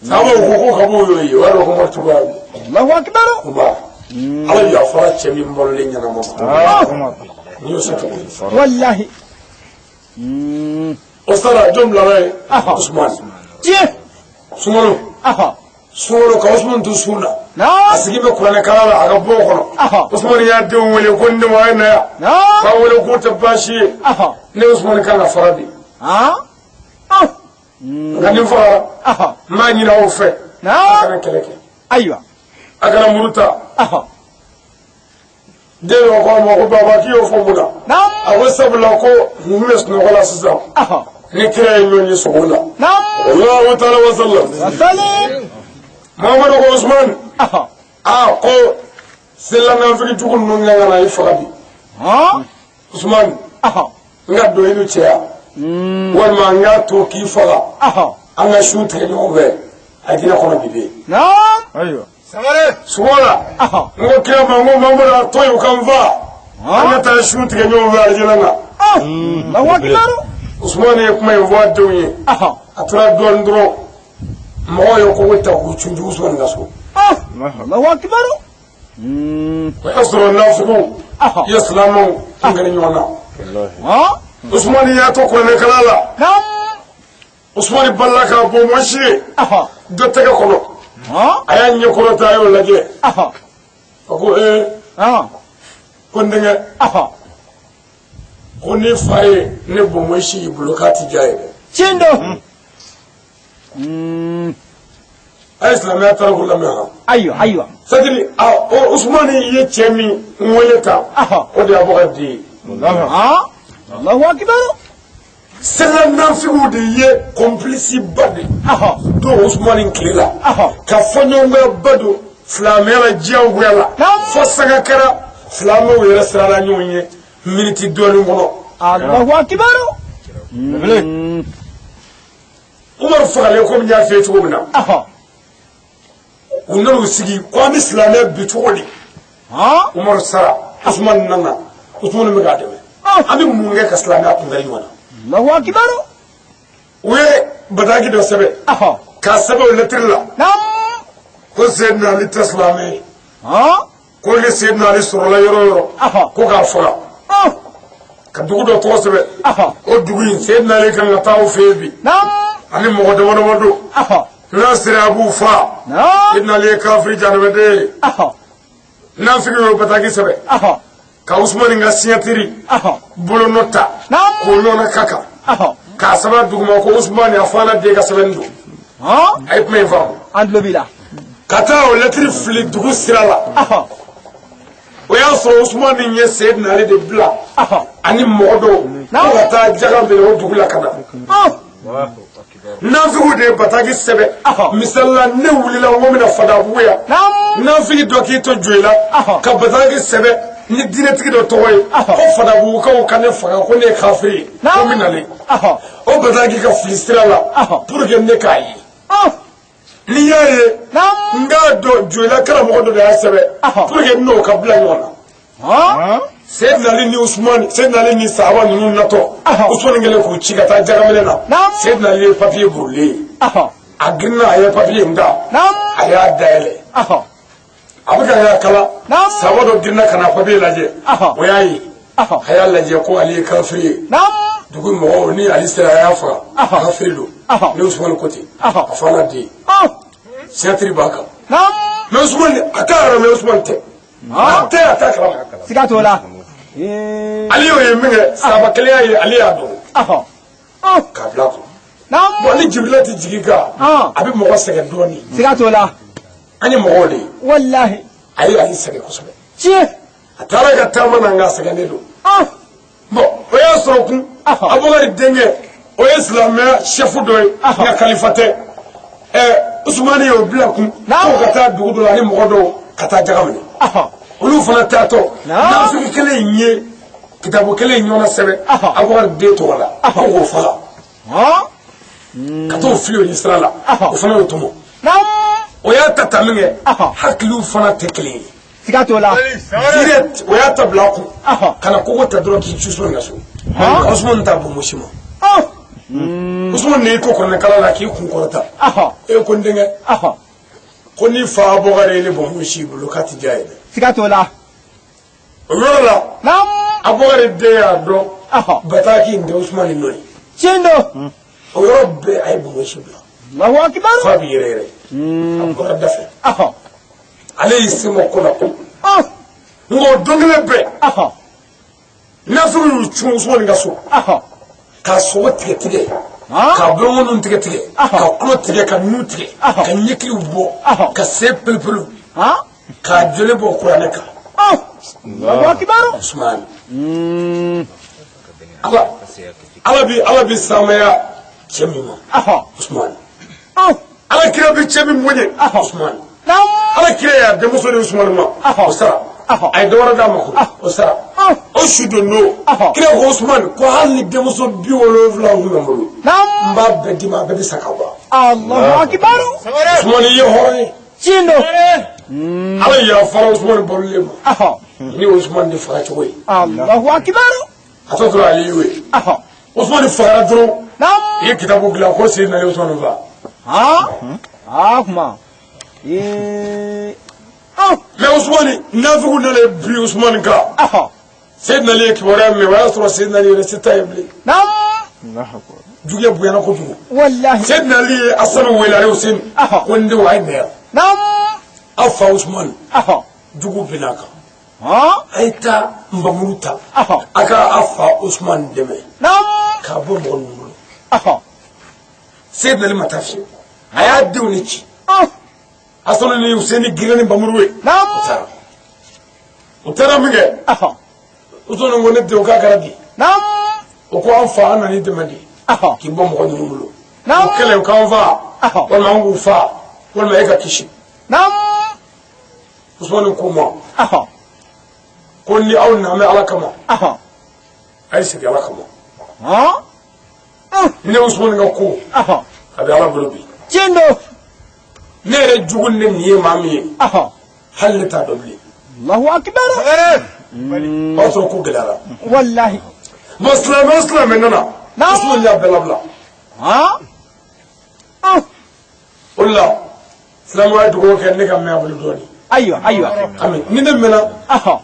Sababu ko ka b'o y'o ye, o y'a dɔn ko Umaru cogoya don. Allahu akbar. Nba Ala yafara cɛ min balolen ɲɛnama ma. N'i y'o se cogo di? Walahi. O sara jɔn bilara ye? Usumani. Tiɲɛ. Sunkalo. Sunkalo ka Usumani to sun na, Naam. a sigi bɛ kuranɛkalan la a ka bon kɔnɔ. Usumani y'a denw wele ko n denw, a ye na yan. Naam. K'a wele k'o tɛ baasi ye, ne Usumani kan ka fara bi, nka ni n fagara, n b'a ɲini aw fɛ, a kana kɛlɛ kɛ, Ayiwa. A kana muru ta. Den dɔ ko a ma ko baba, k'i y'o fɔ mun na? Naam. A ko sabula ko n bɛ sunɔgɔ la sisan, ni kira ye ɲɔgɔn ye sogo la. Naam. Allahu taala wa sallam. Wasalim. Muhamadu ko Usumani, aa, ko sela nafigi jugu ninnu kan ka na i faga bi. Usumani, n ka don i n'u cɛ yan, walima n k'a to k'i faga, an ka su tigɛ ɲɔgɔn fɛ alijinɛ kɔnɔ bi bɛ. Naam. Ayiwa. Sugo la, n ko kira ma, n ko Mamadu, a to yen u ka n fa, an ka taa su tigɛ ɲɔgɔn fɛ alijinɛ na. Allahu akbar. Usumani ye kuma in fɔ a denw ye. A tora dɔɔnin dɔrɔn, mɔgɔw ye kogo ta k'u cun Usumani ka so. Allahu akbar. O y'a sɔrɔ nafigiw ye silamɛw kun kɛra ɲɔgɔn na. Usumani y'a to kuranɛkalan la. Naam. Usumani balila k'a bɔ mɔsi ye dɔ tɛgɛ kɔnɔ. A y'a ɲɛkɔrɔ ta, a y'o lajɛ. A ko ee, ko n denkɛ, ko ne fa ye ne bɔnbɔn si y'i bolo, k'a ti diya ye dɛ. Tiɲɛ don. A ye silamɛya tariku lamɛn han. Ayiwa, ayiwa. C'est à dire, a o Usumani ye cɛ min wele ta, o de ye Abubakar den ye. Allahu akbar. Sɛgɛ nafigiw de ye complice ba de don Usumani tile la, ka fɔɲɔgɔnkɔya ba don silamɛya la diyagoya la, fo sanga kɛra silamɛw yɛrɛ siranna ɲɔgɔn ye miniti dɔɔnin kɔnɔ. Allahu akbar. Umaru fagalen, komi n y'a f'i ye cogo min na, u nana u sigi ko an bɛ silamɛya bi cogo di? Umaru sara, Usumani nana, Usumani bɛ k'a dɛmɛ, an bɛ mun kɛ ka silamɛya kunkari ɲɔgɔn na? Allahu akbar. U ye bataki dɔ sɛbɛn, k'a sɛbɛn o lɛtiri la ko Seydina Ali tɛ silamɛ ye, ko ni Seydina Ali sɔrɔla yɔrɔ o yɔrɔ, ko k'a faga, ka dugu dɔ tɔgɔ sɛbɛn. O dugu in, Seydina Ali kan ka taa o fɛ yen bi, ani mɔgɔ dama dama don, n'a sera a b'u fa. Seydina Ali ye kafiri janɛmɛden ye. Nafigi y'o bataki sɛbɛn ka Usumani ka signature bolonɔ ta k'o nɔnɔ ka kan k'a sɛbɛn duguma ko Usumani a fana den ka sɛbɛnni don. A ye kuma in faamu? An tulo b'i la. Ka taa o lɛtiri fili dugu sira la. O y'a sɔrɔ Usumani ye Seydina Ali de bila ani mɔgɔ dɔw ko ka taa jaga minɛ o dugu la ka na. Nafigiw de ye bataki sɛbɛn. Misali la, ne wulila n ko n bɛna Fadabugu yan, nafigi dɔ k'i to Joyila ka bataki sɛbɛn ni diinɛtigi dɔ tɔgɔ ye ko Fadabugukaw ka ne faga, ko ne ye kafiri ye, ko n bɛ nalen, o bataki ka fili sira la pour que ne k'a ye. N'i y'a ye, n k'a dɔn Joyila karamɔgɔ dɔ de y'a sɛbɛn pour que n'o ka bila ɲɔgɔn na. Seydina Ali ni Usumani, Seydina Ali ni sahaba ninnu natɔ, Usumani kɛlen k'u ci ka taa jagaminɛ na, Seydina Ali ye papiye burulen ye. A girinna, a ye papiye in ta, a y'a dayɛlɛ, a bɛ ka y'a kala. Sahaba dɔ girinna ka na papiye lajɛ, o y'a ye, a y'a lajɛ ko Ali ye kafiri ye, dugu mɔgɔw ni Ali sera a y'a faga, kafiri don. Ni Usumani ko ten, a fana den signature b'a kan, mais Usumani a t'a yɛrɛ, mais Usumani tɛ, a tɛ, a t'a kalama. Siga t'o la. Ale y'o ye min kɛ, sahaba kelen y'a ye, ale y'a dɔn k'a bila kun. Bon, ni Jibirila tɛ jigin kan, a bɛ mɔgɔ sɛgɛn dɔɔnin. Siga t'o la. An ye mɔgɔw de ye. Walahi. A ye Ali sɛgɛn kosɛbɛ. Tiɲɛ. A taara ka taama na, nka a sɛgɛnnen don. Bon, o y'a sɔrɔ kun Abubakari denkɛ, o ye silamɛya chef dɔ ye, nka kalifa tɛ. Usumani y'o bila kun k'o ka taa dugu dɔ la ani mɔgɔ dɔw ka taa jaga minɛ. Olu fana taatɔ, nafigi kelen in ye kitabu kelen in ɲɔgɔnna sɛbɛn Abubakari den tɔgɔ la ko k'o faga, ka t'o fili o ɲɛ sira la, o fana y'o tɔmɔ. O y'a ta ta min kɛ, hakiliw fana tɛ kelen ye. Siga t'o la. Direct, o y'a ta bila a kun ka na kogo ta dɔrɔn k'i cu Usumani ka so. Usumani t'a bɔ mɔsi ma. Usumani y'i to kuranɛkalan la k'i kun kɔrɔta, e ko n denkɛ, ko ni fa Abubakari ye ne bɔ mɔsi bolo, k'a ti diya ye dɛ. Siga t'o la. O yɔrɔ la, Abubakari den y'a dɔn bataki in tɛ Usumani nɔ ye. Tiɲɛ don. O yɔrɔ bɛɛ, a ye bonbonsi bila. Allahu akbar. F'a bɛ yɛrɛ yɛrɛ, a bɔra da fɛ. Ale y'i sen bɔ ko la ko nka o don kelen bɛɛ, nafigiw y'u cun Usumani ka so k'a sogo tigɛ tigɛ, k'a bolokɔniw tigɛ tigɛ, ka tulo tigɛ, ka nun tigɛ, ka ɲɛkiliw bɔ, ka sen pelepele, k'a joli bɔ kuranɛ kan. Allahu akbar. Usumani, ala ala bi ala bi samaya cɛ min ma, Usumani, ala kira bi cɛ min bonya, Usumani, ala kira y'a denmuso di Usumani ma, o sara. A ye dɔ wɛrɛ d'a ma ko o sara. O su don don, kira ko Usumani ko hali ni denmuso 70 tun bɛ n bolo, n b'a bɛɛ d'i ma, a bɛɛ bɛ sa ka ban. Allahu akbar. Usumani ye hɔrɔn ye. Tiɲɛ don. Ala yafara Usumani balolen ma ni Usumani de faga cogo ye. Allahu akbar. A tɔ tora Aliyu ye. Usumani fagara dɔrɔn, i ye kitabu dilan ko Seyidina Ali Usumani fa. Aa kuma ee. Mais Usumani, nafigiw nana bi Usumani kan. Seyidina Ali ye kibaruya mɛn, o y'a sɔrɔ Seyidina Ali yɛrɛ se t'a ye bilen. Juguya bonyana kojugu. Wallahi. Seyidina Ali ye Asani wele, ale Hussein, ko n denw, a ye na yan, aw fa Usumani, jugu binna a kan, a ye taa nbamuru ta, a ka aw fa Usumani dɛmɛ k'a bɔ mɔgɔ ninnu bolo. Seyidina Ali ma taa fiyewu, a y'a denw de ci. Asani ni Hussein girinna ni nbamuru ye, u taara. U taara min kɛ, Usumani ko ne denw, k'a kɛra di? O ko an fa, an nana i dɛmɛ de k'i bɔ mɔgɔ ninnu bolo. O kɛlen k'an fa, walima an k'u fa, walima e ka kisi. Usumani ko ma ko ni aw nana bɛ ala kama, a ye segin ala kama. Ne Usumani ka ko a bɛ ala bolo bi. Tiɲɛ don. Ne yɛrɛ jugu ne nin ye maa min ye, hali ne t'a dɔn bilen. Allahu akbar. O y'a sɔrɔ ko gɛlɛyara. Wallahi. Bon, silamɛ o silamɛ nana, Usumani y'a bɛɛ labila. O de la silamɛya ye dugawu kɛ ne ka mɛn a bolo dɔɔnin. Ayiwa, ayiwa. Ami, ni ne mɛnna,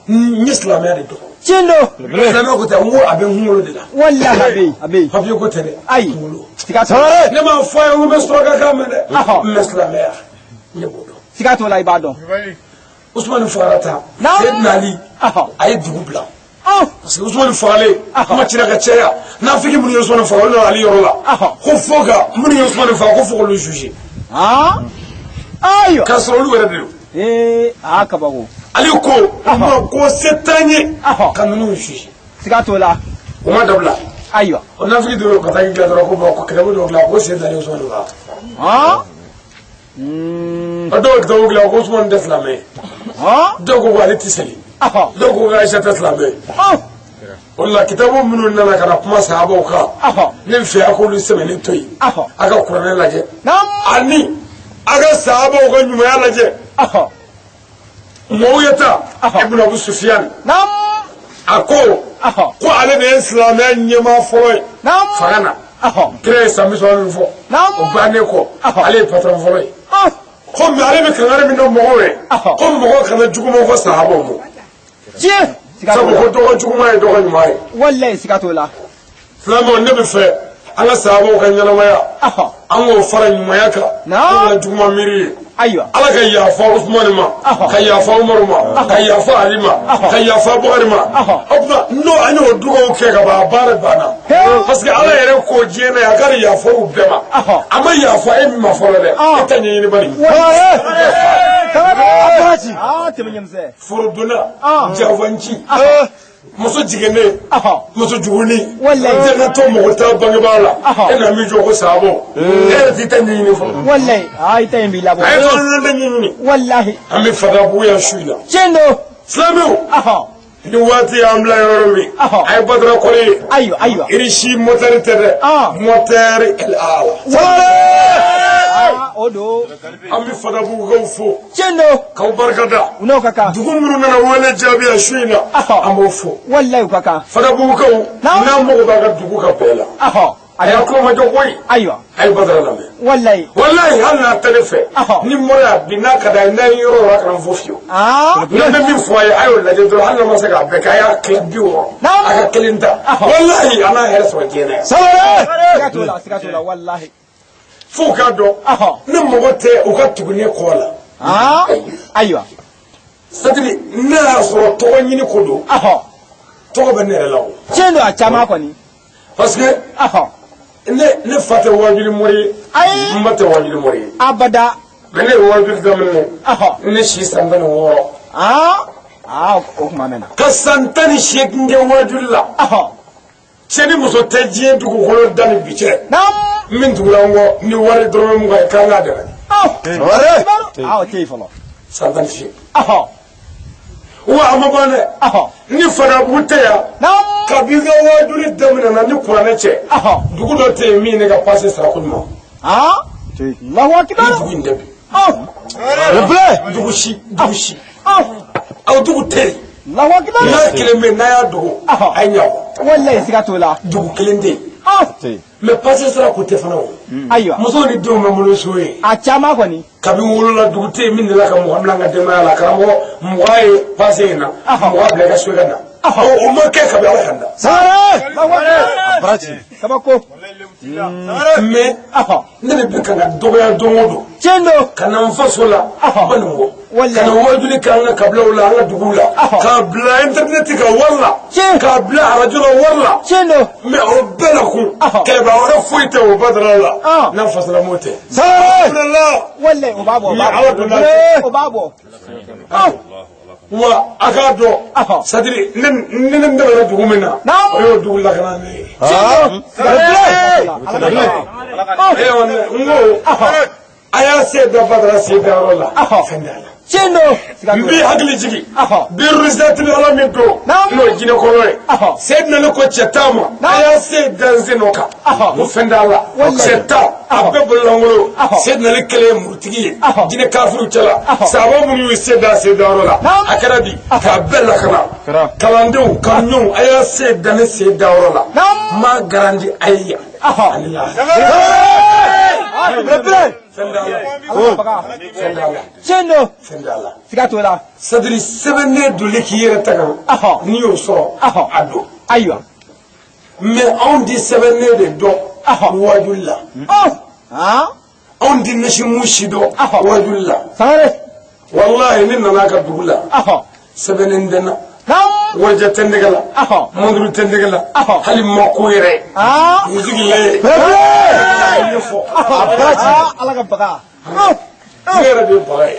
n ye silamɛya de dɔn. Tiɲɛ don. Silamɛya ko tɛ, n ko a bɛ n kunkolo de la. Wallahi, a bɛ yen, a bɛ yen. Papiye ko tɛ dɛ. Ayi. Kunkolo. Siga t'o la. Ne m'a fɔ a ye n ko n bɛ surakakan mɛn dɛ. N bɛ silamɛya, ne b'o dɔn. Siga t'o la, i b'a dɔn. Usumani fagara tan, Seyidina Ali a ye dugu bila. Parce que Usumani fagalen, kuma cira ka caya. Nafigi minnu ye Usumani faga, olu nana Ali yɔrɔ la. Ko fo ka minnu ye Usumani faga, ko fo k'olu juger. Ayiwa. K'a sɔrɔ olu yɛrɛ de don. Ee, aa kabako. Ale ko u ma ko se t'an ye ka ninnu juger. Siga t'o la. O ma dabila. Ayiwa. O nafigi dɔ ka taa dilan dɔrɔn ko bon, ko kitabu dɔ dilan ko Seyidina Ali Usumani faga. O dɔw kitabu dilan ko Usumani tɛ silamɛ ye. Dɔw ko ko ale tɛ seli. Dɔw ko ko Ayisa tɛ silamɛ ye. O la kitabu minnu nana ka na kuma sahabaw kan, ne bɛ fɛ a k'olu sɛbɛnnen to yen, a ka kuranɛ lajɛ ani a ka sahabaw ka ɲumanya lajɛ. Muawiyata ibn Abu Sufyan, a ko ko ale de ye silamɛya ɲɛmaa fɔlɔ ye fanga na. Kira ye san 30 min fɔ, o bannen kɔ, ale ye patron fɔlɔ ye. Komi ale bɛ kangari min da mɔgɔw ye, ko mɔgɔ kana juguman fɔ sahabaw ma. Tiɲɛ. Sabu ko dɔgɔ juguman ye dɔgɔ ɲuman ye. Wallahi, siga t'o la. Silamɛw, ne bɛ fɛ an ka sahabaw ka ɲɛnamaya, an k'o fara ɲumanya kan, k'o kana juguman miiri ye. Ayiwa. Ala ka yafa Usumani ma, ka yafa Umaru ma, ka yafa Ali ma, ka yafa Bukari ma. O tuma n'o an y'o dugawu kɛ ka ban, a baara banna. Parce que Ala yɛrɛ ko diɲɛ na yan k'a bɛ yafa u bɛɛ ma. A ma yafa e min ma fɔlɔ dɛ, e ta ɲɛɲini bani. Aa, tɛmɛ ɲɛmisɛn. Forodonna, jafanci, muso jiginnen, muso jugunin, jɛnɛtɔ, mɔgɔ t'a bangebaa la, e na min jɔ ko saabo, e yɛrɛ t'i ta ɲɛɲini fɔlɔ. Wallahi, aa, i ta in b'i labɔ. A ye fɛn tɛ ɲɛɲini. Wallahi. An bɛ Fadabugu yan su in na. Tiɲɛ don. Silamɛw, ni waati y'an bila yɔrɔ min, a ye Badara kɔrɔ ye. Ayiwa, ayiwa. Irisi motɛri tɛ dɛ, motɛri LA la. O don. An bɛ Fadabugukaw fo. Tiɲɛ don. K'aw barika da. U n'o ka kan. Dugu minnu nana wele jaabi yan su in na, an b'o fo. Wallahi, u ka kan. Fadabugukaw, n'an mago b'a ka dugu ka bɛɛ la. A y'a tulo majɔ koyi. Ayiwa. A ye Badara lamɛn. Wallahi. Wallahi, hali n'a tɛ ne fɛ. Ni n bɔra yan bi, n'a ka d'a ye, n'a ye yɔrɔ o yɔrɔ, a kana n fo fiyewu. Ne bɛ min fɔ a ye, a y'o lajɛ dɔrɔn, hali n'a ma se k'a bɛɛ kɛ, a y'a tila 60. A ka kelen ta. Wallahi, a n'a hɛrɛ sɔrɔ diɲɛ na yan. Siga t'o la, siga t'o la, wallahi. F'u k'a dɔn ne mago tɛ u ka tugu ne kɔ la. Ayiwa. C'est-à-dire ne y'a sɔrɔ tɔgɔ ɲini ko don. Tɔgɔ bɛ ne yɛrɛ la o. Tiɲɛ don, a caman kɔni. Parce que ne fa tɛ wajuli mori ye. Ayi. N ba tɛ wajuli mori ye. Abada. Mais ne ye wajuli daminɛ. Ne si san 16. O kuma mɛnna. Ka san 18 kɛ wajuli la. Cɛ ni muso tɛ diɲɛ dugukolo da ni bi cɛ. Min tugura n kɔ ni wari dɔrɔmɛ 20 ye k'an k'a dɛmɛ. O tɛ yen fɔlɔ. San 18. Wa a ma ban dɛ. Ni Fadabugu tɛ yan. Kabi n ka wajuli daminɛna ni kuranɛ cɛ. Dugu dɔ tɛ yen min ne ka pase sara ko ɲuman. Allahu akibar. Ni dugu in tɛ bi. Dugu si dugu si. Aw dugu tɛ yen. Allahu akibar. N'a kelen bɛ yen n'a y'a dogo. A ye ɲa o. Walayi siga t'o la. Dugu kelen tɛ yen. Mais pase sara ko tɛ fana o. Ayiwa. Musow ni denw bɛ n bolo so ye. A caman kɔni. Kabi n wolola dugu tɛ yen min delila ka mɔgɔ bila n ka denbaya la karamɔgɔ 20 ye pase in na. 20 bila i ka so i ka na. O ma kɛ kabi Ala ka n da. Baraji. Kabako. Mais ne de bɛ ka na dɔgɔya don o don. Tiɲɛ don. Ka na n faso la. Banikɔ. Walayi. Ka na wajuli kɛ an ka kabilaw la an ka duguw la. K'a bila internet kan wari la. Tiɲɛ. K'a bila arajo la wari la. Tiɲɛ don. Mais o bɛɛ la kun. Kɛlɛbaa wɛrɛ foyi tɛ o badara la. N'a fasalamo tɛ. Sangare. Walayi o b'a bɔ. Ni Ala donna. O b'a bɔ. Wa a k'a dɔn. C'est à dire ne ne tɛmɛna dugu min na. O y'o dugu lakana ne ye. N ko a y'a se da Badara sen dayɔrɔ la. Fɛn t'a la. Tiɲɛ don. N b'i hakili jigin. Biruzatili ala min don. N'o ye jinɛ kɔnɔ ye. Seyidina ne ko cɛ tan ma. A y'a se da n sen nɔ kan. Ko fɛn t'a la. Cɛ 10 a bɛɛ bololankolon. Seyidina ne kelen ye murutigi ye. Jinɛ kafiriw cɛla. Saaba minnu y'u se da sen dayɔrɔ la. A kɛra di k'a bɛɛ lakana. Kalandenw kanuɲɔgɔnw a y'a se da ne sen dayɔrɔ la. N b'a garanti a ye yan. Ani lahara. Fɛn t'a la. Fɛn t'a la. Tiɲɛ don. Fɛn t'a la. Siga t'o la. C'est-à-dire sɛbɛnnen doli k'i yɛrɛ ta kan. N'i y'o sɔrɔ. A don. Ayiwa. Mais anw ti sɛbɛnnen de dɔn. Wajuli la. Anw ti nasimu si dɔn. Wajuli la. Sangare. Walahi ne nana a ka dugu la. Sɛbɛnnen tɛ n na. Warijɛ tɛ n tɛgɛ la. Mɔnturu tɛ n tɛgɛ la. Hali mako yɛrɛ. N sigilen ye. Ɲɛfɔ. Ala ka baga. Ne yɛrɛ de ye baga ye.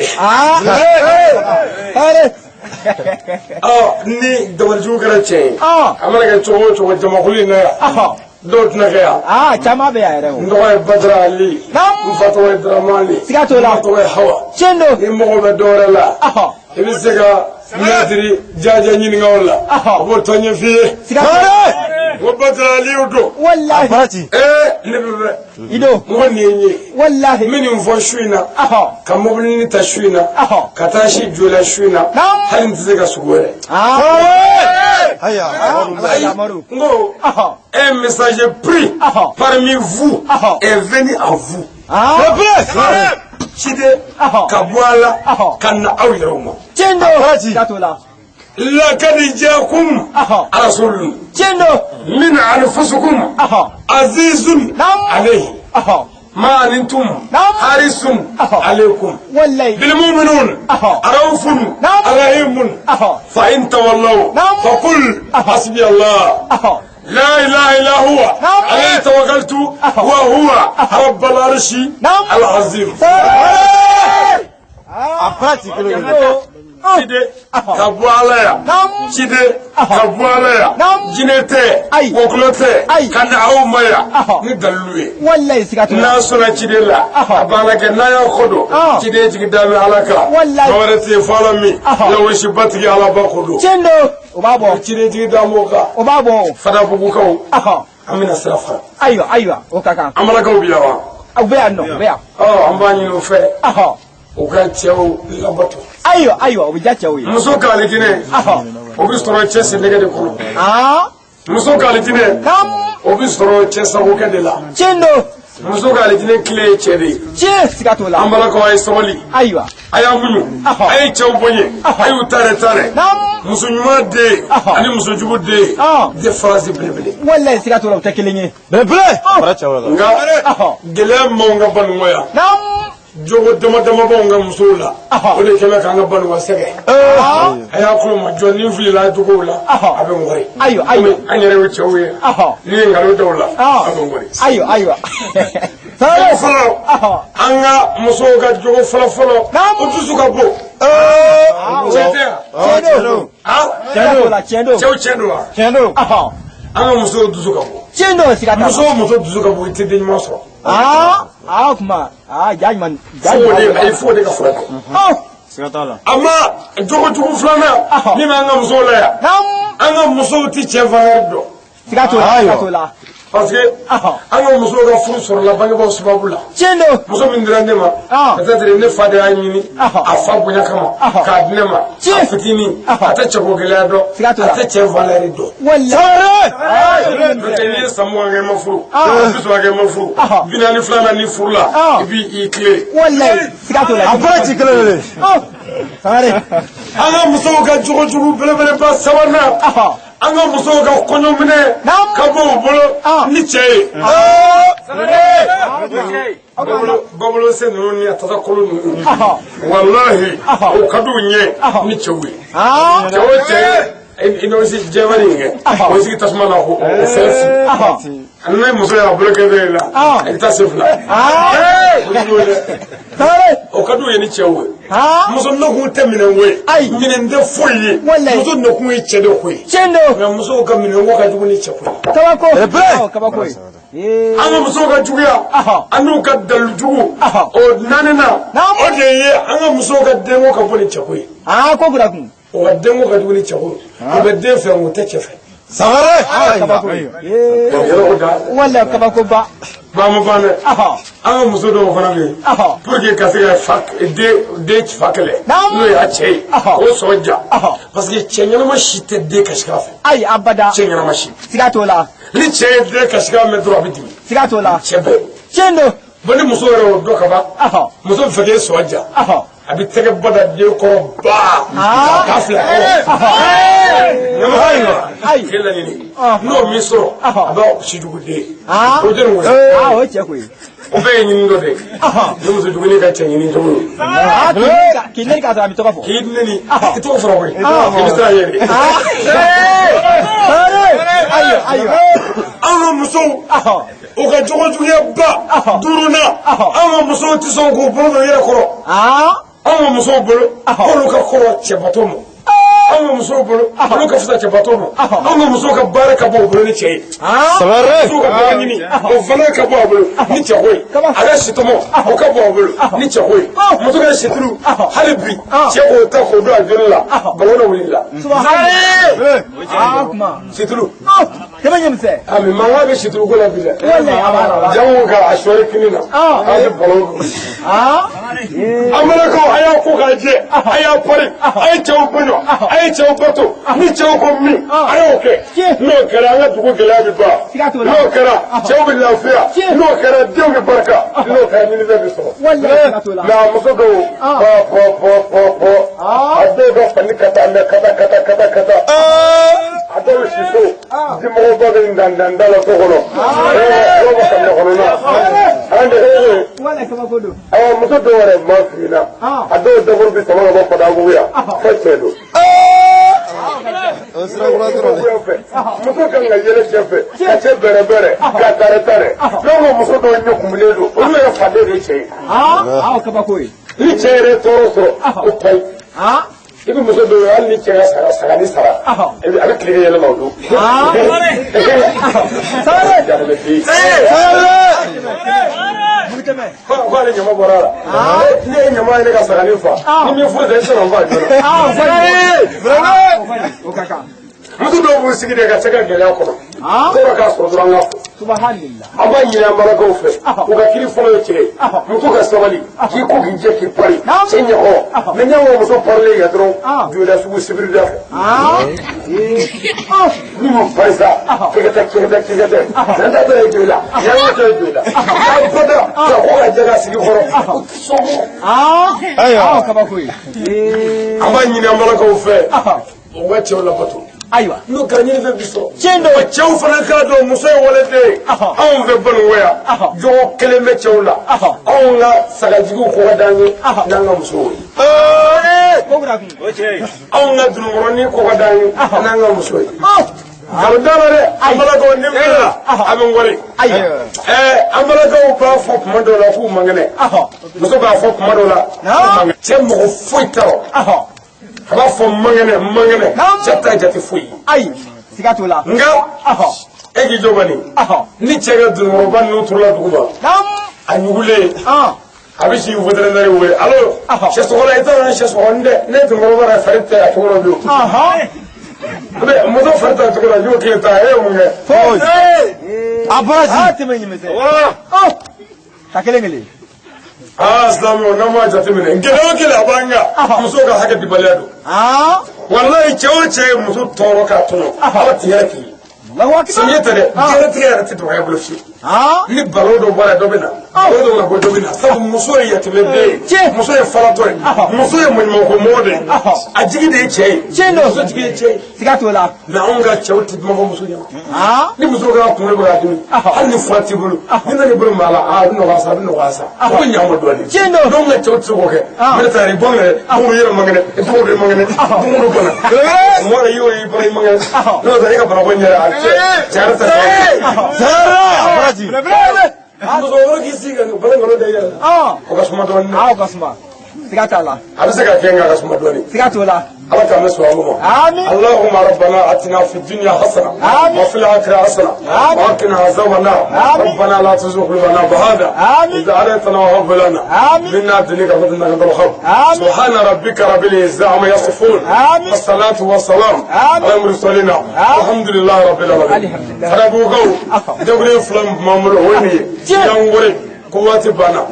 Ni dabalijugu kɛra cɛ ye. A mana kɛ cogo o cogo jamakulu in na yan. Dɔw tɛna kɛ yan. Caman bɛ yan yɛrɛ o. N tɔgɔ ye Badara Ali. N fa tɔgɔ ye Dramani. Siga t'o la. N ba tɔgɔ ye Hawa. Tiɲɛ don. Ni mago bɛ dɔ wɛrɛ la. I bɛ se ka mɛtiri Jaja ɲininka o la. O b'o tɔ ɲɛf'i ye. Siga t'o la. N ko Badara Aliyu don. Walahi. Ne bɛ fɛ. I don. N ko nin ye n ye. Walahi. N bɛ nin fɔ su in na. Ka mobilinin ta su in na. Ka taa si Joyila su in na. Hali n tɛ se ka sugo yɛrɛ. N ko un messager pris parmi vous est venu à vous. Ciden ka bɔ a la ka na aw yɛrɛw ma. Tiɲɛ don. Siga t'o la. Lakad jaakum rasulun Tiɲɛ don. min anfusikum azizun alayhi ma antum harisun alaykum Walayi. bilmuminun raufun rahimun fa in tawallaw faqul hasbi Allah لا إله إلا هو عليه توكلت وهو رب العرش العظيم. Ciden ka bɔ Ala yan, ciden ka bɔ Ala yan, jinɛ tɛ, wɔkulɔ tɛ, ka na aw ma yan ni dalilu ye. Walayi siga t'o la. N'a sɔnna ciden la, a b'Ala kɛ, n'a y'a kɔ don, ciden jigi da bɛ Ala kan. Walayi. Dɔ wɛrɛ tɛ yen fo Ala min, lawasibatigi Alaba ko don. Tiɲɛ don. O b'a bɔ. Ciden jigi da m'o kan. O b'a bɔ. Fadabugukaw, an bɛna sira fara. Ayiwa ayiwa o ka kan. Amalakaw bɛ yan wa? U bɛ yan nɔ, u bɛ yan. An b'a ɲini u fɛ. U ka cɛw labato. Ayiwa ayiwa o bɛ diya cɛw ye. Muso ka alijinɛ. O bɛ sɔrɔ cɛ sennɛgɛ de kɔnɔ. Muso ka alijinɛ. O bɛ sɔrɔ cɛ sagokɛ de la. Tiɲɛ don. Muso ka alijinɛ kile ye cɛ de ye. Tiɲɛ, siga t'o la. An balakaw, a ye sabali. Ayiwa. A y'a muɲu, a ye cɛw bonya, a y'u tare tare. Muso ɲuman den ani muso jugu den, différence belebele. Walayi, siga t'o la, o tɛ kelen ye. Belebele. Fara cɛw la. Nka gɛlɛya m'anw ka banuya. Jogo dama dama b'anw ka musow la, o de kɛlen k'an ka banuya sɛgɛn. A y'a kulo ma jɔ ni filila jogow la, a bɛ n kɔri. Ayiwa, ayiwa. An yɛrɛ ye cɛw ye, ni ye nkalon da o la, a bɛ n kɔri. Ayiwa, ayiwa. Fɔlɔ fɔlɔ, an ka musow ka jogo fɔlɔ fɔlɔ, o dusu ka bon. Tiɲɛ tɛ yan? Tiɲɛ don. Tiɲɛ don, tiɲɛ don. Cɛw, tiɲɛ don wa? Tiɲɛ don. An ka musow dusu ka bon. Tiɲɛ don, siga t'a la. Muso o muso dusu ka bon, i tɛ den ɲuman sɔrɔ. Aa aa, o kuma aa, ja ɲuman, ja Fo o de ɲuman. ayi, fo o de ka furakɛ. Siga t'a la. A ma jogo jugu filanan min b'an ka musow la yan, an ka musow tɛ cɛ valeur dɔn. Siga t'o la, siga t'o la. Parce que an ka musow ka furu sɔrɔla bangebaaw sababu la. Tiɲɛ don. Muso min dira ne ma, peut-être ne fa de y'a ɲini a fa bonya kama k'a di ne ma. A fitinin, a tɛ cɛko gɛlɛya dɔn, a tɛ cɛ valeur dɔn. Walayi. N'o tɛ, n'i ye san 20 kɛ i ma furu, 30 kɛ i ma furu, 42nan n'i furula, i b'i tile. Walayi, siga t'o la. A bɔra ci kelen de. Sangare. An ka musow ka jogo jugu belebeleba sabanan, an ka musow ka kɔɲɔminɛ ka bɔ u bolo ni cɛ ye. Babolo sen ninnu ni a tasa kolo ninnu, walahi, o ka d'u ɲɛ ni cɛw ye. Cɛ o cɛ i n'o si jɛman in kɛ, o sigi tasuma la k'o fɛn si. Ni muso y'a bolo kɛ e la, i bɛ taa sen fila. O ka d'u ye ni cɛw ye. Muso nakun tɛ minɛn ko ye, minɛn tɛ foyi ye. Muso nakun ye cɛ de ko ye. Tiɲɛ don. Nka musow ka minɛn ko ka jugu ni cɛ ko ye. Kabako. Kabako ye. An ka musow ka juguya an n'u ka dalu jugu, o naaninan, o de ye an ka musow ka denko ka bɔ ni cɛko ye. Aa, ko kura kun. O ka denko ka jugu ni cɛko ye. O bɛ den fɛ, o tɛ cɛ fɛ. Sangare. Kabako ye. Walayi, kabako ba. Ba ma ban dɛ. An ka muso dɔw fana bɛ yen, pour que ka se ka fa den fa kɛlɛ, n'o y'a cɛ ye, k'o sɔn ja, parce que cɛ ɲɛnama si tɛ den kasikan fɛ. Ayi, abada. Cɛ ɲɛnama si. Siga t'o la. Ni cɛ ye den kasikan mɛn dɔrɔn, a bɛ dimi. Siga t'o la. Cɛ bɛɛ. Tiɲɛ don. Bon, ni muso yɛrɛ y'o dɔn ka ban, muso bɛ fɛ k'e sɔn ja, a bɛ tɛgɛ bɔ da den kɔrɔ ba k'a fila kɔrɔ ɲama k'e laɲini. N'o min sɔrɔ, a b'a si jugu den. O jɔnni ko ye? Aa, o ye cɛ ko ye. O bɛɛ ye ɲini dɔ de ye, ni muso juguni ka cɛ ɲini cogo ye. K'i neni k'a sɔrɔ a bɛ tɔgɔ fɔ. K'i neni, i tɔgɔ fɔra koyi, i bɛ siran yɛrɛ. Ayiwa, ayiwa. An ka musow, u ka jogo juguya ba duurunan, an ka musow tɛ sɔn k'u bolo don yɛrɛ kɔrɔ. An ka musow bolo, k'olu ka kɔrɔ cɛbato ma. An ka musow bolo, olu ka fisa cɛbato ma. An ka musow ka baara ka bɔ u bolo ni cɛ ye. Musow ka baara ɲini, o fana ka bɔ a bolo ni cɛko ye. A ka sitɔmɔ, o ka bɔ a bolo ni cɛko ye. Muso ka situlu, hali bi cɛ k'o ta k'o don a joli la, balo dɔ wulila. Situlu. Kɛmɛ ɲɛmisɛn. A mais mankan bɛ situlu ko la bi dɛ. Walayi, a b'a la. Jango ka a sɔɔri kini na. A bɛ balo. An balakaw, a y'a ko k'a jɛ, a y'a pari, a ye cɛw bonya, a ye cɛw bato. Ni cɛw ko min, a y'o kɛ. N'o kɛra, an ka dugu gɛlɛya bɛ ban. N'o kɛra, cɛw bɛ lafiya. N'o kɛra, denw bɛ barika. N'o kɛra, ɲinifɛn bɛ sɔrɔ. Nka muso dɔw, pɔ pɔ pɔ pɔ pɔ, a dɔw ka fani ka taa mɛ kata kata kata kata. A dɔw bɛ si so, dimɔgɔba bɛ dandan da la so kɔnɔ, dɔw bɛ kabinɛ kɔnɔna an de. Awɔ, muso dɔw yɛrɛ ma f'i ɲɛna, a dɔw daburu bɛ sama ka bɔ Fadabugu yan fo cɛ don. Muso kan ka yɛlɛ cɛ fɛ, ka cɛ bɛrɛ bɛrɛ, ka tare tare. N'anw ka muso dɔw ɲɛ kumulen don, olu yɛrɛ faden de ye cɛ ye. Kabako ye. Ni cɛ yɛrɛ tɔɔrɔ sɔrɔ, o payi. I bɛ muso dɔw ye, hali ni cɛ ka sara saga ni sara, a bɛ tile kɛ yɛlɛ la o don. Jahanamɛ den. Ko ale ɲama bɔra a la. Ne ye ɲama ye, ne ka saga ni fa. Ni min foyi tɛ, i tɛ se ka n fa joona. Muso dɔw b'u sigi de ka se ka gɛlɛya kɔnɔ. Tɔɔrɔ k'a sɔrɔ dɔrɔn, an ka fɔ. Subhanallah. An b'a ɲini an balakaw fɛ u ka kiri fɔlɔ ye cɛ ye, muso ka sabali, k'i ko k'i jɛ k'i pari cɛ ɲɛkɔrɔ. Mɛ ɲɛmɔgɔ muso parilen kɛ dɔrɔn, jolila sugu sibiri da fɛ ni m'o pari sa, kɛkɛtɛ kɛkɛtɛ kɛkɛtɛ, zan ta ye joli la, yan ta ye joli la, k'a bada ka ko ka jɛ ka sigi kɔrɔ sɔgɔ. Ayiwa, kabako ye. An b'a ɲini an balakaw fɛ u ka cɛw labato. Ayiwa. N'o kɛra, ɲini fɛn bi sɔrɔ. Tiɲɛ don. Wa cɛw fana k'a dɔn muso ye waleden ye. Anw fɛ Banikɔ yan, jogo kelen bɛ cɛw la. Anw ka sagajigiw ko ka d'an ye n'an ka musow ye. Ko kura kun. Anw ka dununkɔrɔnin ko ka d'an ye n'an ka muso ye. Nkalon t'a la dɛ, an balakaw ni filɛ la, a bɛ n wari. Ayiwa. Ɛɛ, an balakaw b'a fɔ kuma dɔw la k'u man kɛnɛ. Muso b'a fɔ kuma dɔw la k'u man kɛnɛ. Cɛ mɔgɔ foyi t'a rɔ. A b'a fɔ n man kɛnɛ, n man kɛnɛ. Cɛ ta jate foyi ye. Ayi, siga t'o la. Nka e k'i jɔ bani. Ni cɛ ka dununkɔrɔba ninnu turula dugu ma, a ɲugulen, a bɛ si vétérinaire wele: "Allo, sɛsɔgɔla, i t'a dɔn ne sɛsɔgɔnin dɛ, ne dununkɔrɔba yɛrɛ fari tɛ a cogo dɔ bi." O muso fari tɛ a cogo la, y'o kile ta, e ye mun kɛ? A bɔra. Aa, tɛmɛ ɲimisɛn. Ta kelen kelen. Aa, silamɛw, n'an m'a jateminɛ, gɛlɛya o gɛlɛya b'an kan, musow ka hakɛ dibaliya don. Walayi, cɛ o cɛ ye muso tɔɔrɔ k'a tɔɲɔ, Ala ti hɛrɛ k'i ye. Allahu akbar. Samiya tɛ dɛ, diɲɛlatigɛ yɛrɛ tɛ dɔgɔya bolo fiyewu. Ni balo dɔ bɔra, dɔ bɛ na, balo dɔ bɛna bɔ, dɔ bɛ na, sabu muso ye yatimɛden ye, muso ye falatɔ ye, muso ye maɲumanko mɔgɔ de ye, a jigi de ye cɛ ye. Tiɲɛ don. Muso jigi ye cɛ ye. Siga t'o la. Mɛ anw ka cɛw tɛ kuma fɔ muso ɲɛna. Ni muso ka kunkolo bɛ k'a dimi, hali ni fura t'i bolo, ni nana i bolo maa la, a bɛ nɔgɔya sa, a bɛ nɔgɔya sa, o bɛ ɲa ma dɔɔnin. Tiɲɛ don. N'anw ka cɛw tɛ se k'o kɛ, ne taara i bɔ yɛrɛ, don o yɛrɛ man kɛnɛ, don o de man kɛnɛ, don o don bana. Mɔgɔ yɛrɛ y'o ye, i bɔra i man kɛnɛ, n'o tɛ e ka banako in yɛrɛ, a cɛ cɛ yɛrɛ tɛ sɔn. Muso wɛrɛ k'i sigi ka bana nkalon da i yɛrɛ la, o ka suma dɔɔnin. O ka suma, siga t'a la. A bɛ se ka kɛ, nka a ka suma dɔɔnin. Siga t'o la. Ala k'an bɛ sɔn a ma. Amin. اللهم ربنا اتنا في الدنيا حسنه آمين. وفي الاخره حسنه آمين. وقنا عذاب النار. آمين. ربنا لا تزغ قلوبنا بعد آمين. اذ هديتنا وهب لنا آمين. من لدنك رحمة انك انت الوهاب. آمين. سبحان ربك رب العزه عما يصفون. آمين. والصلاه والسلام آمين. على المرسلين. آمين. الحمد لله رب العالمين. الحمد لله. Farabugukaw, dawulen fila min b'an bolo, o ye nin ye. Yan wari ko waati banna,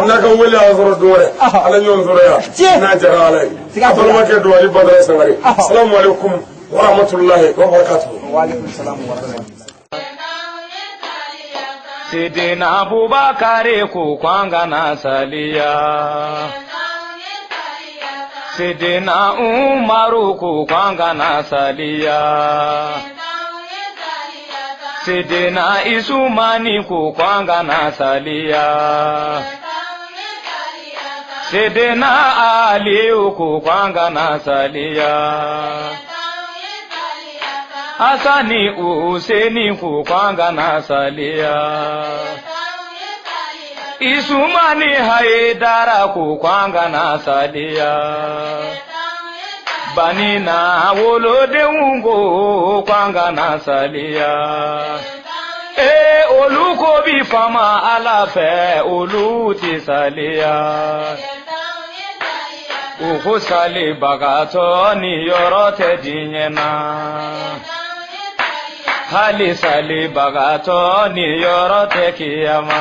n'a ka wele y'a sɔrɔ don wɛrɛ, ala ɲɔgɔn sɔrɔ yan n'a jara ala ye. Siga a t'o la. balimakɛ don Ali Badara Sangare. Salamu alaikum wa rahmatulahi wa barakatuhu. Wa alaikum salam wa rahmatullahi. Sidina Abubakari ko k'an kana saliya. Sidina Umaru ko k'an kana saliya. Sidina Isumani ko k'an kana saliya. Sidina Aliyu ko k'an kana saliya. Hasani Useni ko k'an kana saliya. Isumani Haidara ko k'an kana saliya. Banina wolodenw ko k'an kana saliya. Ee, olu ko bi fama Ala fɛ, olu ti saliya. U ko salibagatɔ ni yɔrɔ tɛ diɲɛ na. Hali salibagatɔ ni yɔrɔ tɛ kiyama.